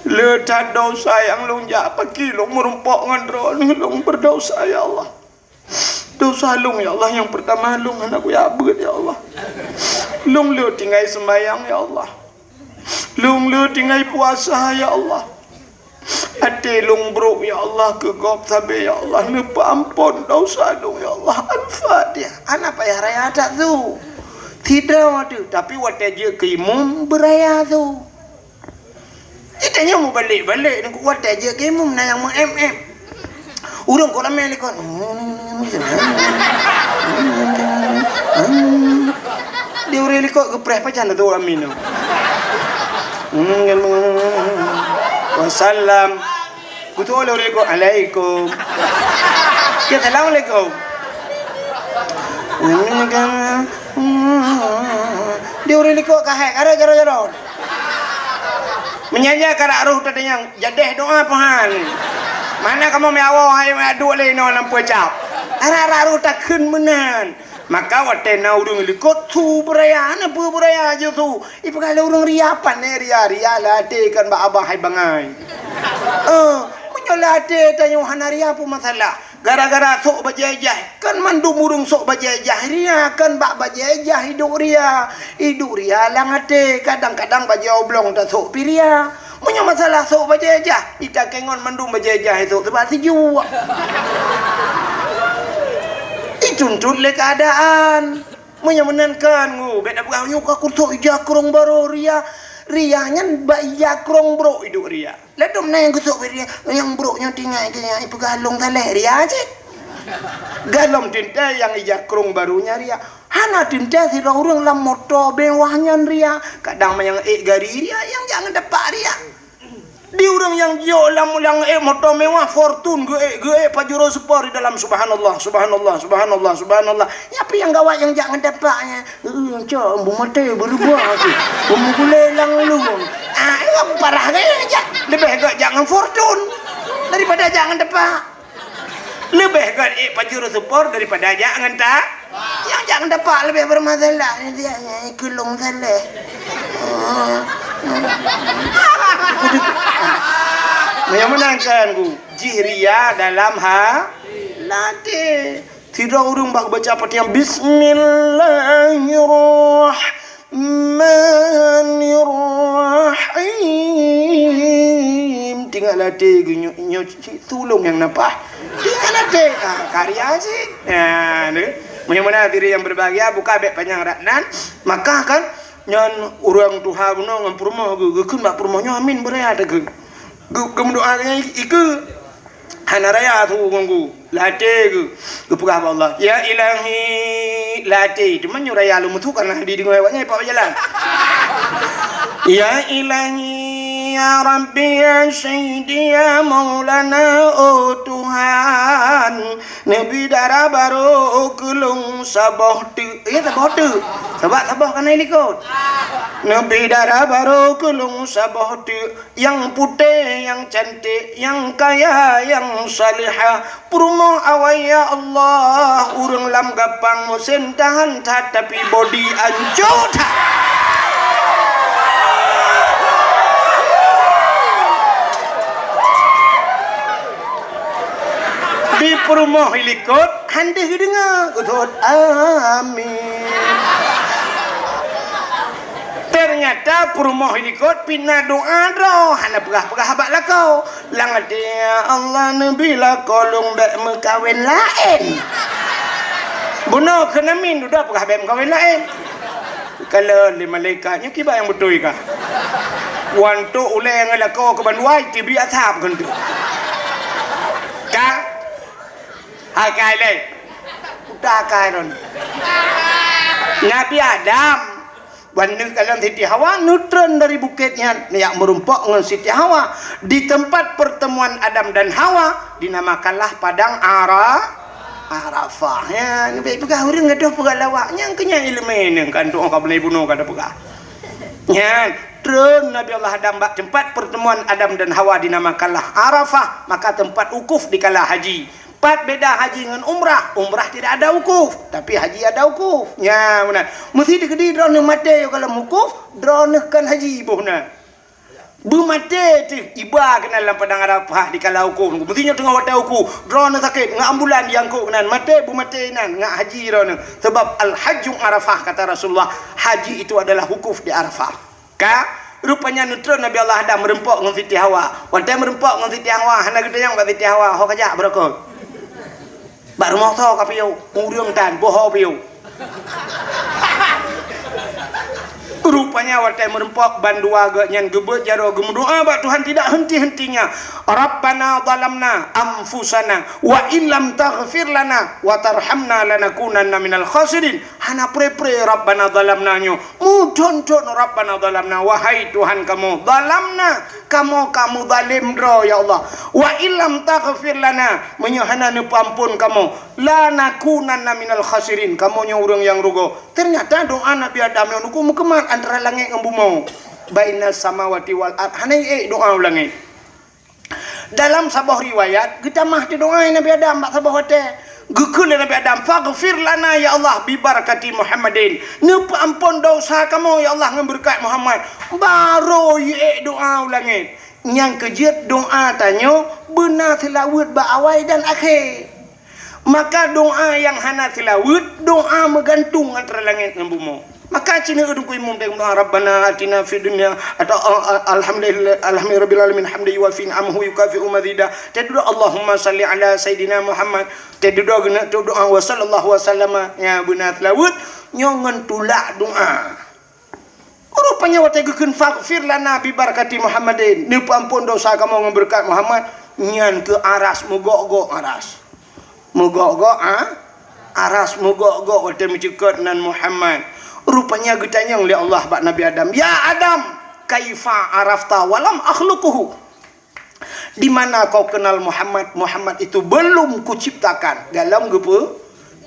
Le that dosa nyang lôn jak paki lôn meurumpok ngon Droeneuh, lôn berdosa, ya Allah. Dosa lôn, ya Allah, nyang peurtama lôn hana kuyak beuet, ya Allah. Lôn le tinggai seumayang, ya Allah. Lôn le tinggai puasa, ya Allah. Até lôn brok, ya Allah, keu gob sabe, ya Allah. Neupeuampon dosa lôn, ya Allah. Al-Fatihah. Hana payah raya that su. Sidroe teuh, tapi watèe jeuet keu imum beuraya su. Itanyoe mubalek-balek ngon watèe jeuet keu imum na nyang meu-em-em. Ureueng kok ramè likot. Di ureueng likot geupreh pajan tu amin tu. Wasallam. Kutu oleh ureueng likot, "Alaikum." Dia, "Assalamualaikum." Di ureueng likot ka hai, karo jaro-jaro. Meunyan karak roh teudeungoe, jadeh doa peuhan. Mana kamoe meuawoe hai meuaduk lé inoe lam peucap. Arak-arak roh takheun meunan. Maka watèe na ureueng likot su beuraya, na peue beuraya jih su. Ipeugah lé ureueng ria, pane ria, ria lam até kan bak abah hai bangai. Eh, meunyoe lam até tanyoe hana ria peue masalah. Gara-gara sôk bajèe ijèh, kan mandum ureueng sôk bajèe ijèh ria, kan bak bajèe ijèh iduek ria. Iduek ria lam até, kadang-kadang bajèe oblong tasôk pih ria. Meunyoe masalah sôk bajèe ijèh, itakèe ngon mandum bajèe ijèh sôk teuba sijuek. Ituntut lé keuadaan. Meunyoe meunan kan, ngu, bèk na peugah, "Nyoe ka kusôk ijèh kureueng barô ria." Ria nyan bak ija krong brok iduek ria. Ladom na nyang geusok bak ria, nyang brok nyoe tinggai keu nyang ipeugah lôn saleh ria cit. Galom teuntée nyang ija krong barô nyan ria. Hana teuntée sidroe ureuëng lam moto mewah nyan ria. Kadang manyang ék gari ria, nyang jak ngon tapak ria. Di ureuëng nyang jok lam, lam ék moto mewah, Fortune, geuék, geuék Pajero Sport di dalam, subhanallah, subhanallah, subhanallah, subhanallah. Nyan pih nyang gawat nyang jak ngon tapak nyan. Eh, cok, beumaté beureuba tu. Beumugulé lam lôn. Ah, parah gaya jak. Leubeh gét jak ngon Fortune daripada jak ngon tapak. Leubeh gét ék Pajero Sport daripada jak ngon ta. Nyang jak ngon tapak leubeh bermasalah. Dia nyang ikeu lôn saleh. Meunyoe meunan kan ku, jih ria dalam ha-, latée. Sidroe ureuëng bak baca Fatihah, "Bismillahirrahmanirrahim." Tinggai latée geuh nyoe, nyoe cit tulông nyang napah. Tinggai latée, ah, karya cit. Nah, tu. Meunyoe meunan hadirin yang berbahagia, buka bék panyang rat nan. Maka kan, nyan ureuëng tuha bunoe ngon peurumoh geuh, geukheun bak peurumoh nyoe, "Amin, beuraya takheun." Geu-, geumeudoá nyan ikeu. Hana raya su ngon geuh. Latée geuh. Geupeugah bak Allah, "Ya Ilahi," latée. Teuma nyoe raya lom su karena dideungoe awak nyan ipak jalan. "Ya Ilahi, ya Rabbi, ya Sayyidi, ya Maulana, oh Tuhan, neubi dara barô keu lôn saboh teuk." Ya, saboh teuk. Sabab saboh kana ilikot. "Neubi dara barô keu lôn saboh teuk." Nyang putéh, nyang cantik, nyang kaya, nyang salihah. Peurumoh awai, ya Allah, ureuëng lam gapang musém tahan that, tapi bodi ancô that. Di peurumoh ilikot, han deuh geudeungoe, geuthot, "Amin." Ternyata peurumoh ilikot pih na doa droe, hana peugah-peugah bak lakoe. Lam até, "Ya Allah, neubi lakoe lôn bék meukawen laén." Bunoe keunan min dudoe peugah bék meukawen laén. Kalon lé malaikat, nyoe kiban nyang beutôi kah? Wan tok ulée ngon lakoe keu bandua, teubiet asab keu nteuk. Ka? Hai kai lé. Udah kai ron. Nabi Adam Wan neukalon Siti Hawa, neutreun dari bukét nyan, neujak meurumpok ngon Siti Hawa. Di tempat pertemuan Adam dan Hawa, dinamakanlah Padang Ara-, Arafah. Ya, neubèk peugah ureueng gadôh peugah lawak. Nyang keu nyan ileumèe neuh, kan tu'oh ka beulai bunoe ka tapeugah. Nyan, treun Nabi Allah Adam bak tempat pertemuan Adam dan Hawa dinamakanlah Arafah, maka tempat wukuf dikala haji. Pat beda haji ngon umrah. Umrah tidak ada wukuf, tapi haji ada wukuf. Nya, meunan. Meusti dikeudi droeneuh maté yoh goh lom wukuf, droeneuh kon haji boh na. Beumaté teuh iba keunan lam Padang Arafah dikala wukuf. Meusti nyoe teungoh watèe wukuf, droeneuh sakét, ngon ambulan jiangkot keunan, maté, beumaté inan, ngon haji droeneuh. Sebab al-hajju Arafah, kata Rasulullah, haji itu adalah wukuf di Arafah. Ka, rupanya neutreun Nabi Allah Adam meureumpok ngon Siti Hawa. Watèe meureumpok ngon Siti Hawa, hana geutanyong bak Siti Hawa, "Ho kajak beurokot? Bak rumoh soe kapiôh? Ureueng tan, boh ho piôh?" Rupanya watèe meureumpok, bandua geuh nyan geubeuet jaroe geumeudoa bak Tuhan tidak henti-hentinya, "Rabbana zalamna anfusana wa illam taghfir lana wa tarhamna lanakunanna minal khasirin." Hana pré-pré Rabbana zalamna nyoe. Meuthon-thon Rabbana zalamna, wahai Tuhan kamoe, zalamna, kamoe ka meuzalém droe, ya Allah. Wa illam taghfir lana, meunyoe hana neupeuamphon kamoe, lanakunanna minal khasirin, kamoe nyoe ureueng nyang rugoe. Ternyata doa Nabi Adam nyoe nukon meukeumah antara langét ngon bumoe. Bainas samawati wal ard, hana ék doa u langét. Dalam saboh riwayat, geutamah teudoa Nabi Adam bak saboh watèe. Geukheun lé Nabi Adam, "Faghfir lana, ya Allah, bi barakati Muhammadin." Neupeuamphon desya kamoe, ya Allah, ngon beureukat Muhammad. Barô jiék doa u langét. Nyang keujeuet doa tanyoe beuna seulaweuet bak awai dan akhé. Maka doa nyang hana seulaweuet, doa meugantung antara langét ngon bumoe. Maka sineuk Teungku Imum teudoa, "Rabbana atina fid dunya," atau, a-, a-, "Alhamdulillah, alhamdulillahi rabbil alamin, hamdan yuwafi ni'amahu wa yukafi'u mazida." Teudoa, "Allahumma shalli ala Sayyidina Muhammad." Teudoa geuneuk teudoa, "Wa sallallahu wa sallama," ya, beuna seulaweuet, nyoe ngon tulak doa. Rupanya watée geukheun, "Faghfir lana bi barakati Muhammadin," neupeuampon dosa kamoe ngon beureukat Muhammad, nyan keu aras, meugok-gok aras. Meugok-gok, ha? Aras meugok-gok watée meucukot nan Muhammad. Rupanya geutanyong lé Allah bak Nabi Adam, "Ya Adam, kaifa arafta walam akhluquhu?" Di mana kau kenal Muhammad? Muhammad itu belum kuciptakan. Galom geupeu-,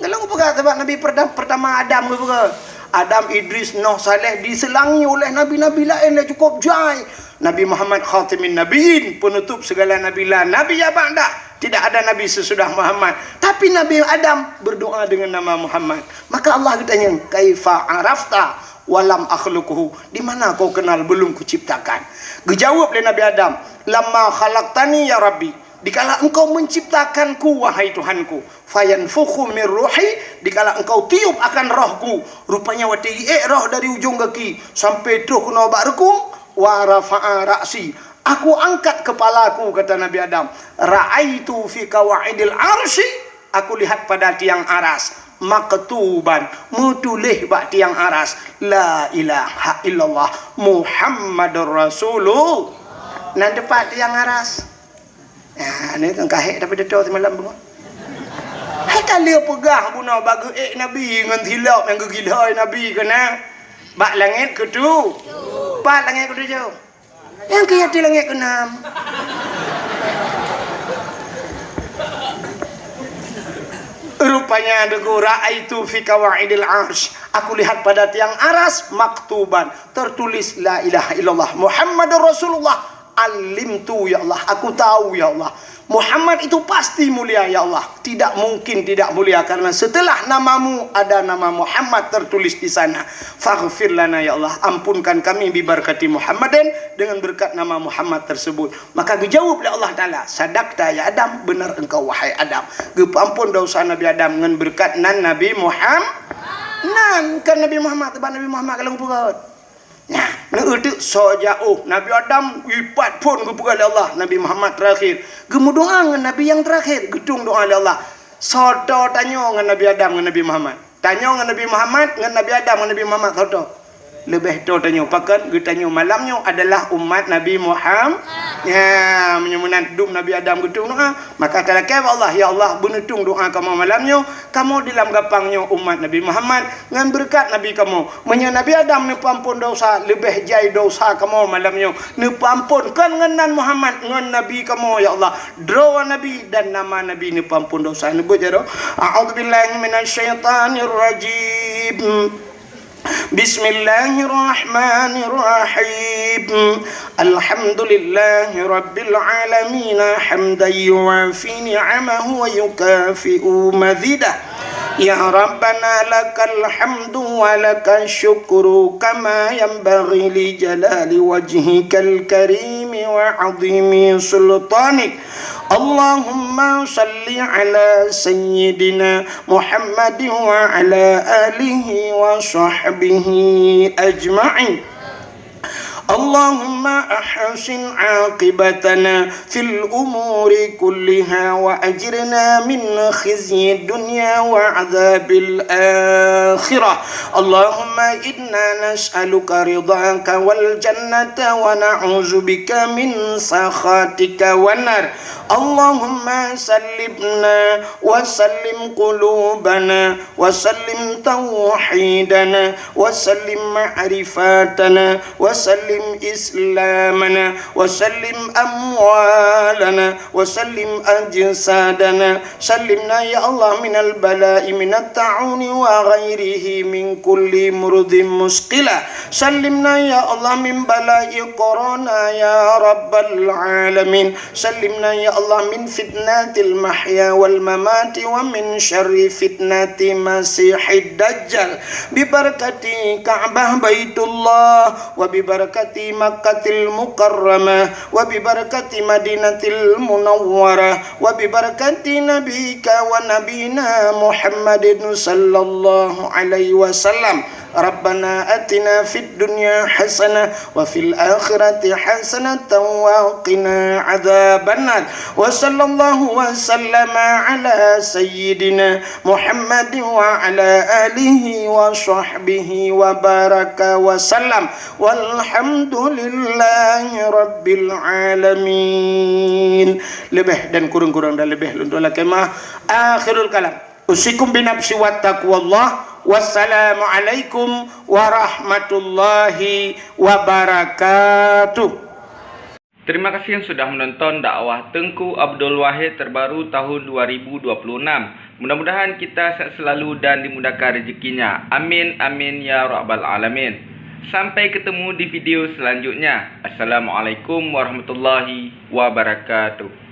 galom geupeugah sabab Nabi perda-, pertama Adam geupeugah. Adam, Idris, Nuh, Saleh diselangi oleh nabi-nabi laén dah cukup jai. Nabi Muhammad khatimin nabiyyin, penutup segala nabi, la nabiyya ba'dah. Tidak ada nabi sesudah Muhammad. Tapi Nabi Adam berdoa dengan nama Muhammad. Maka Allah geutanyong, "Kaifa arafta walam akhluquhu?" Di mana kau kenal belum kuciptakan? Geujaweueb lé Nabi Adam, "Lamma khalaqtani ya Rabbi," dikala Engkau menciptakanku, wahai Tuhanku, "fayanfukhu min ruhi," dikala Engkau tiup akan rohku, rupanya watée jiék roh dari ujong gaki sampai troh keunoe bak reukung, "wa rafa'a ra'si," aku angkat kepalaku, kata Nabi Adam, "ra'aitu fi qawaidil arsy," aku lihat pada tiang aras, "maktuban," meutuléh bak tiang aras, "La ilaha illallah Muhammadur Rasulullah." Nan teupat tiang aras. Nah, ni kan kahek tapi teto semalam bunga. Hai ka lheueh peugah bunoe bak geuék Nabi ngon silop nyang geugilhôi Nabi keunan. Bak langét keutu-, pat langét keutujoh. Nyang keu até langét keunam. Rupanya deungon, "Ra'aitu fi qawaidil arsy." Aku lihat pada tiang aras maktuban, tertulis, "La ilaha illallah Muhammadur Rasulullah." Alimtu, ya Allah, aku tahu, ya Allah. Muhammad itu pasti mulia, ya Allah. Tidak mungkin tidak mulia, karena setelah namamu ada nama Muhammad tertulis di sana. Faghfir lana, ya Allah, ampunkan kami bi barakati Muhammadin, dengan berkat nama Muhammad tersebut. Maka geujaweueb lé Allah Taala, "Sadaqta ya Adam, benar engkau wahai Adam." Geupeuampon dosa Nabi Adam ngon berkat nan Nabi Muhammad. Nan kan Nabi Muhammad, teuba Nabi Muhammad ka lheueh geupeugah. Nah, neueu teuk soe jak, oh, Nabi Adam ipat phon geupeugah lé Allah, Nabi Muhammad terakhir. Geumeudoa ngon Nabi nyang terakhir, geutueng doa lé Allah. Soe toe tanyoe ngon Nabi Adam ngon Nabi Muhammad? Tanyoe ngon Nabi Muhammad, ngon Nabi Adam ngon Nabi Muhammad soe toe? Leubeh toe tanyoe. Pakon? Geutanyoe malam nyoe adalah umat Nabi Muhammad. Ya, meunyoe meunan dum Nabi Adam geutueng doa, maka talakée bak Allah, "Ya Allah, beuneutueng doa kamoe malam nyoe, kamoe di lam gapang nyoe umat Nabi Muhammad, ngon beureukat Nabi kamoe." Meunyoe Nabi Adam neupeuampon dosa, leubeh jai dosa kamoe malam nyoe neupeuampon, kon ngon nan Muhammad, ngon Nabi kamoe, ya Allah. Droe Nabi dan nama Nabi neupeuampon dosa. Neubeuet jaroe, "A'udzubillahi minasyaitonirrajim. Bismillahirrahmanirrahim. Alhamdulillahi rabbil alamin, hamdan yuwafi ni'amahu wa yukafi'u mazidah. Ya Rabbana, lakal hamdu wa lakal syukru, kama yanbaghi li jalali wajhikal karimi wa azimi sultanik. Allahumma salli ala sayyidina Muhammadin wa ala alihi wa sahbihi ajma'in. Allahumma ahsin aqibatana fil umuri kulliha wa ajirna min khizyid dunya wa adzabil akhirah. Allahumma inna nas'aluka ridhaka wal jannata wa na'udzubika min sakhatika wan nar. Allahumma sallimna wa sallim qulubana wa sallim tauhidana wa sallim ma'rifatana wa sallim islamana wa sallim amwalana wa sallim ajsadana. Sallimna ya Allah minal bala'i minat ta'uni wa ghairihi min kulli murudin musqila. Sallimna ya Allah min bala'i corona ya rabbal alamin. Sallimna ya Allah min fitnatil mahya wal mamati wa min syarri fitnati masihid dajjal. Bi barakati Ka'bah Baitullah, wa bi barakati Makkatil Mukarramah, wa bi barakati Madinatil Munawwarah, wa bi barakati nabika wa nabina Muhammadin sallallahu alaihi wasallam. Rabbana atina fid dunya hasanah wa fil akhirati hasanatan wa qina adzabannar. Wa sallallahu wa sallama ala sayyidina Muhammadin wa ala alihi wa sahbihi wa baraka wa sallam. Walhamdulillahi rabbil alamin. Leubeh dan kureueng-kureueng dan leubeh lôn lakée meu'ah. Akhirul kalam. Usikum binafsi wa taqwallah. Wassalamualaikum warahmatullahi wabarakatuh. Terima kasih yang sudah menonton dakwah Teungku Abdul Wahid terbaru tahun dua ribu dua puluh enam. Mudah-mudahan kita sehat selalu dan dimudahkan rezekinya. Amin, amin, ya rabbal alamin. Sampai ketemu di video selanjutnya. Assalamualaikum warahmatullahi wabarakatuh.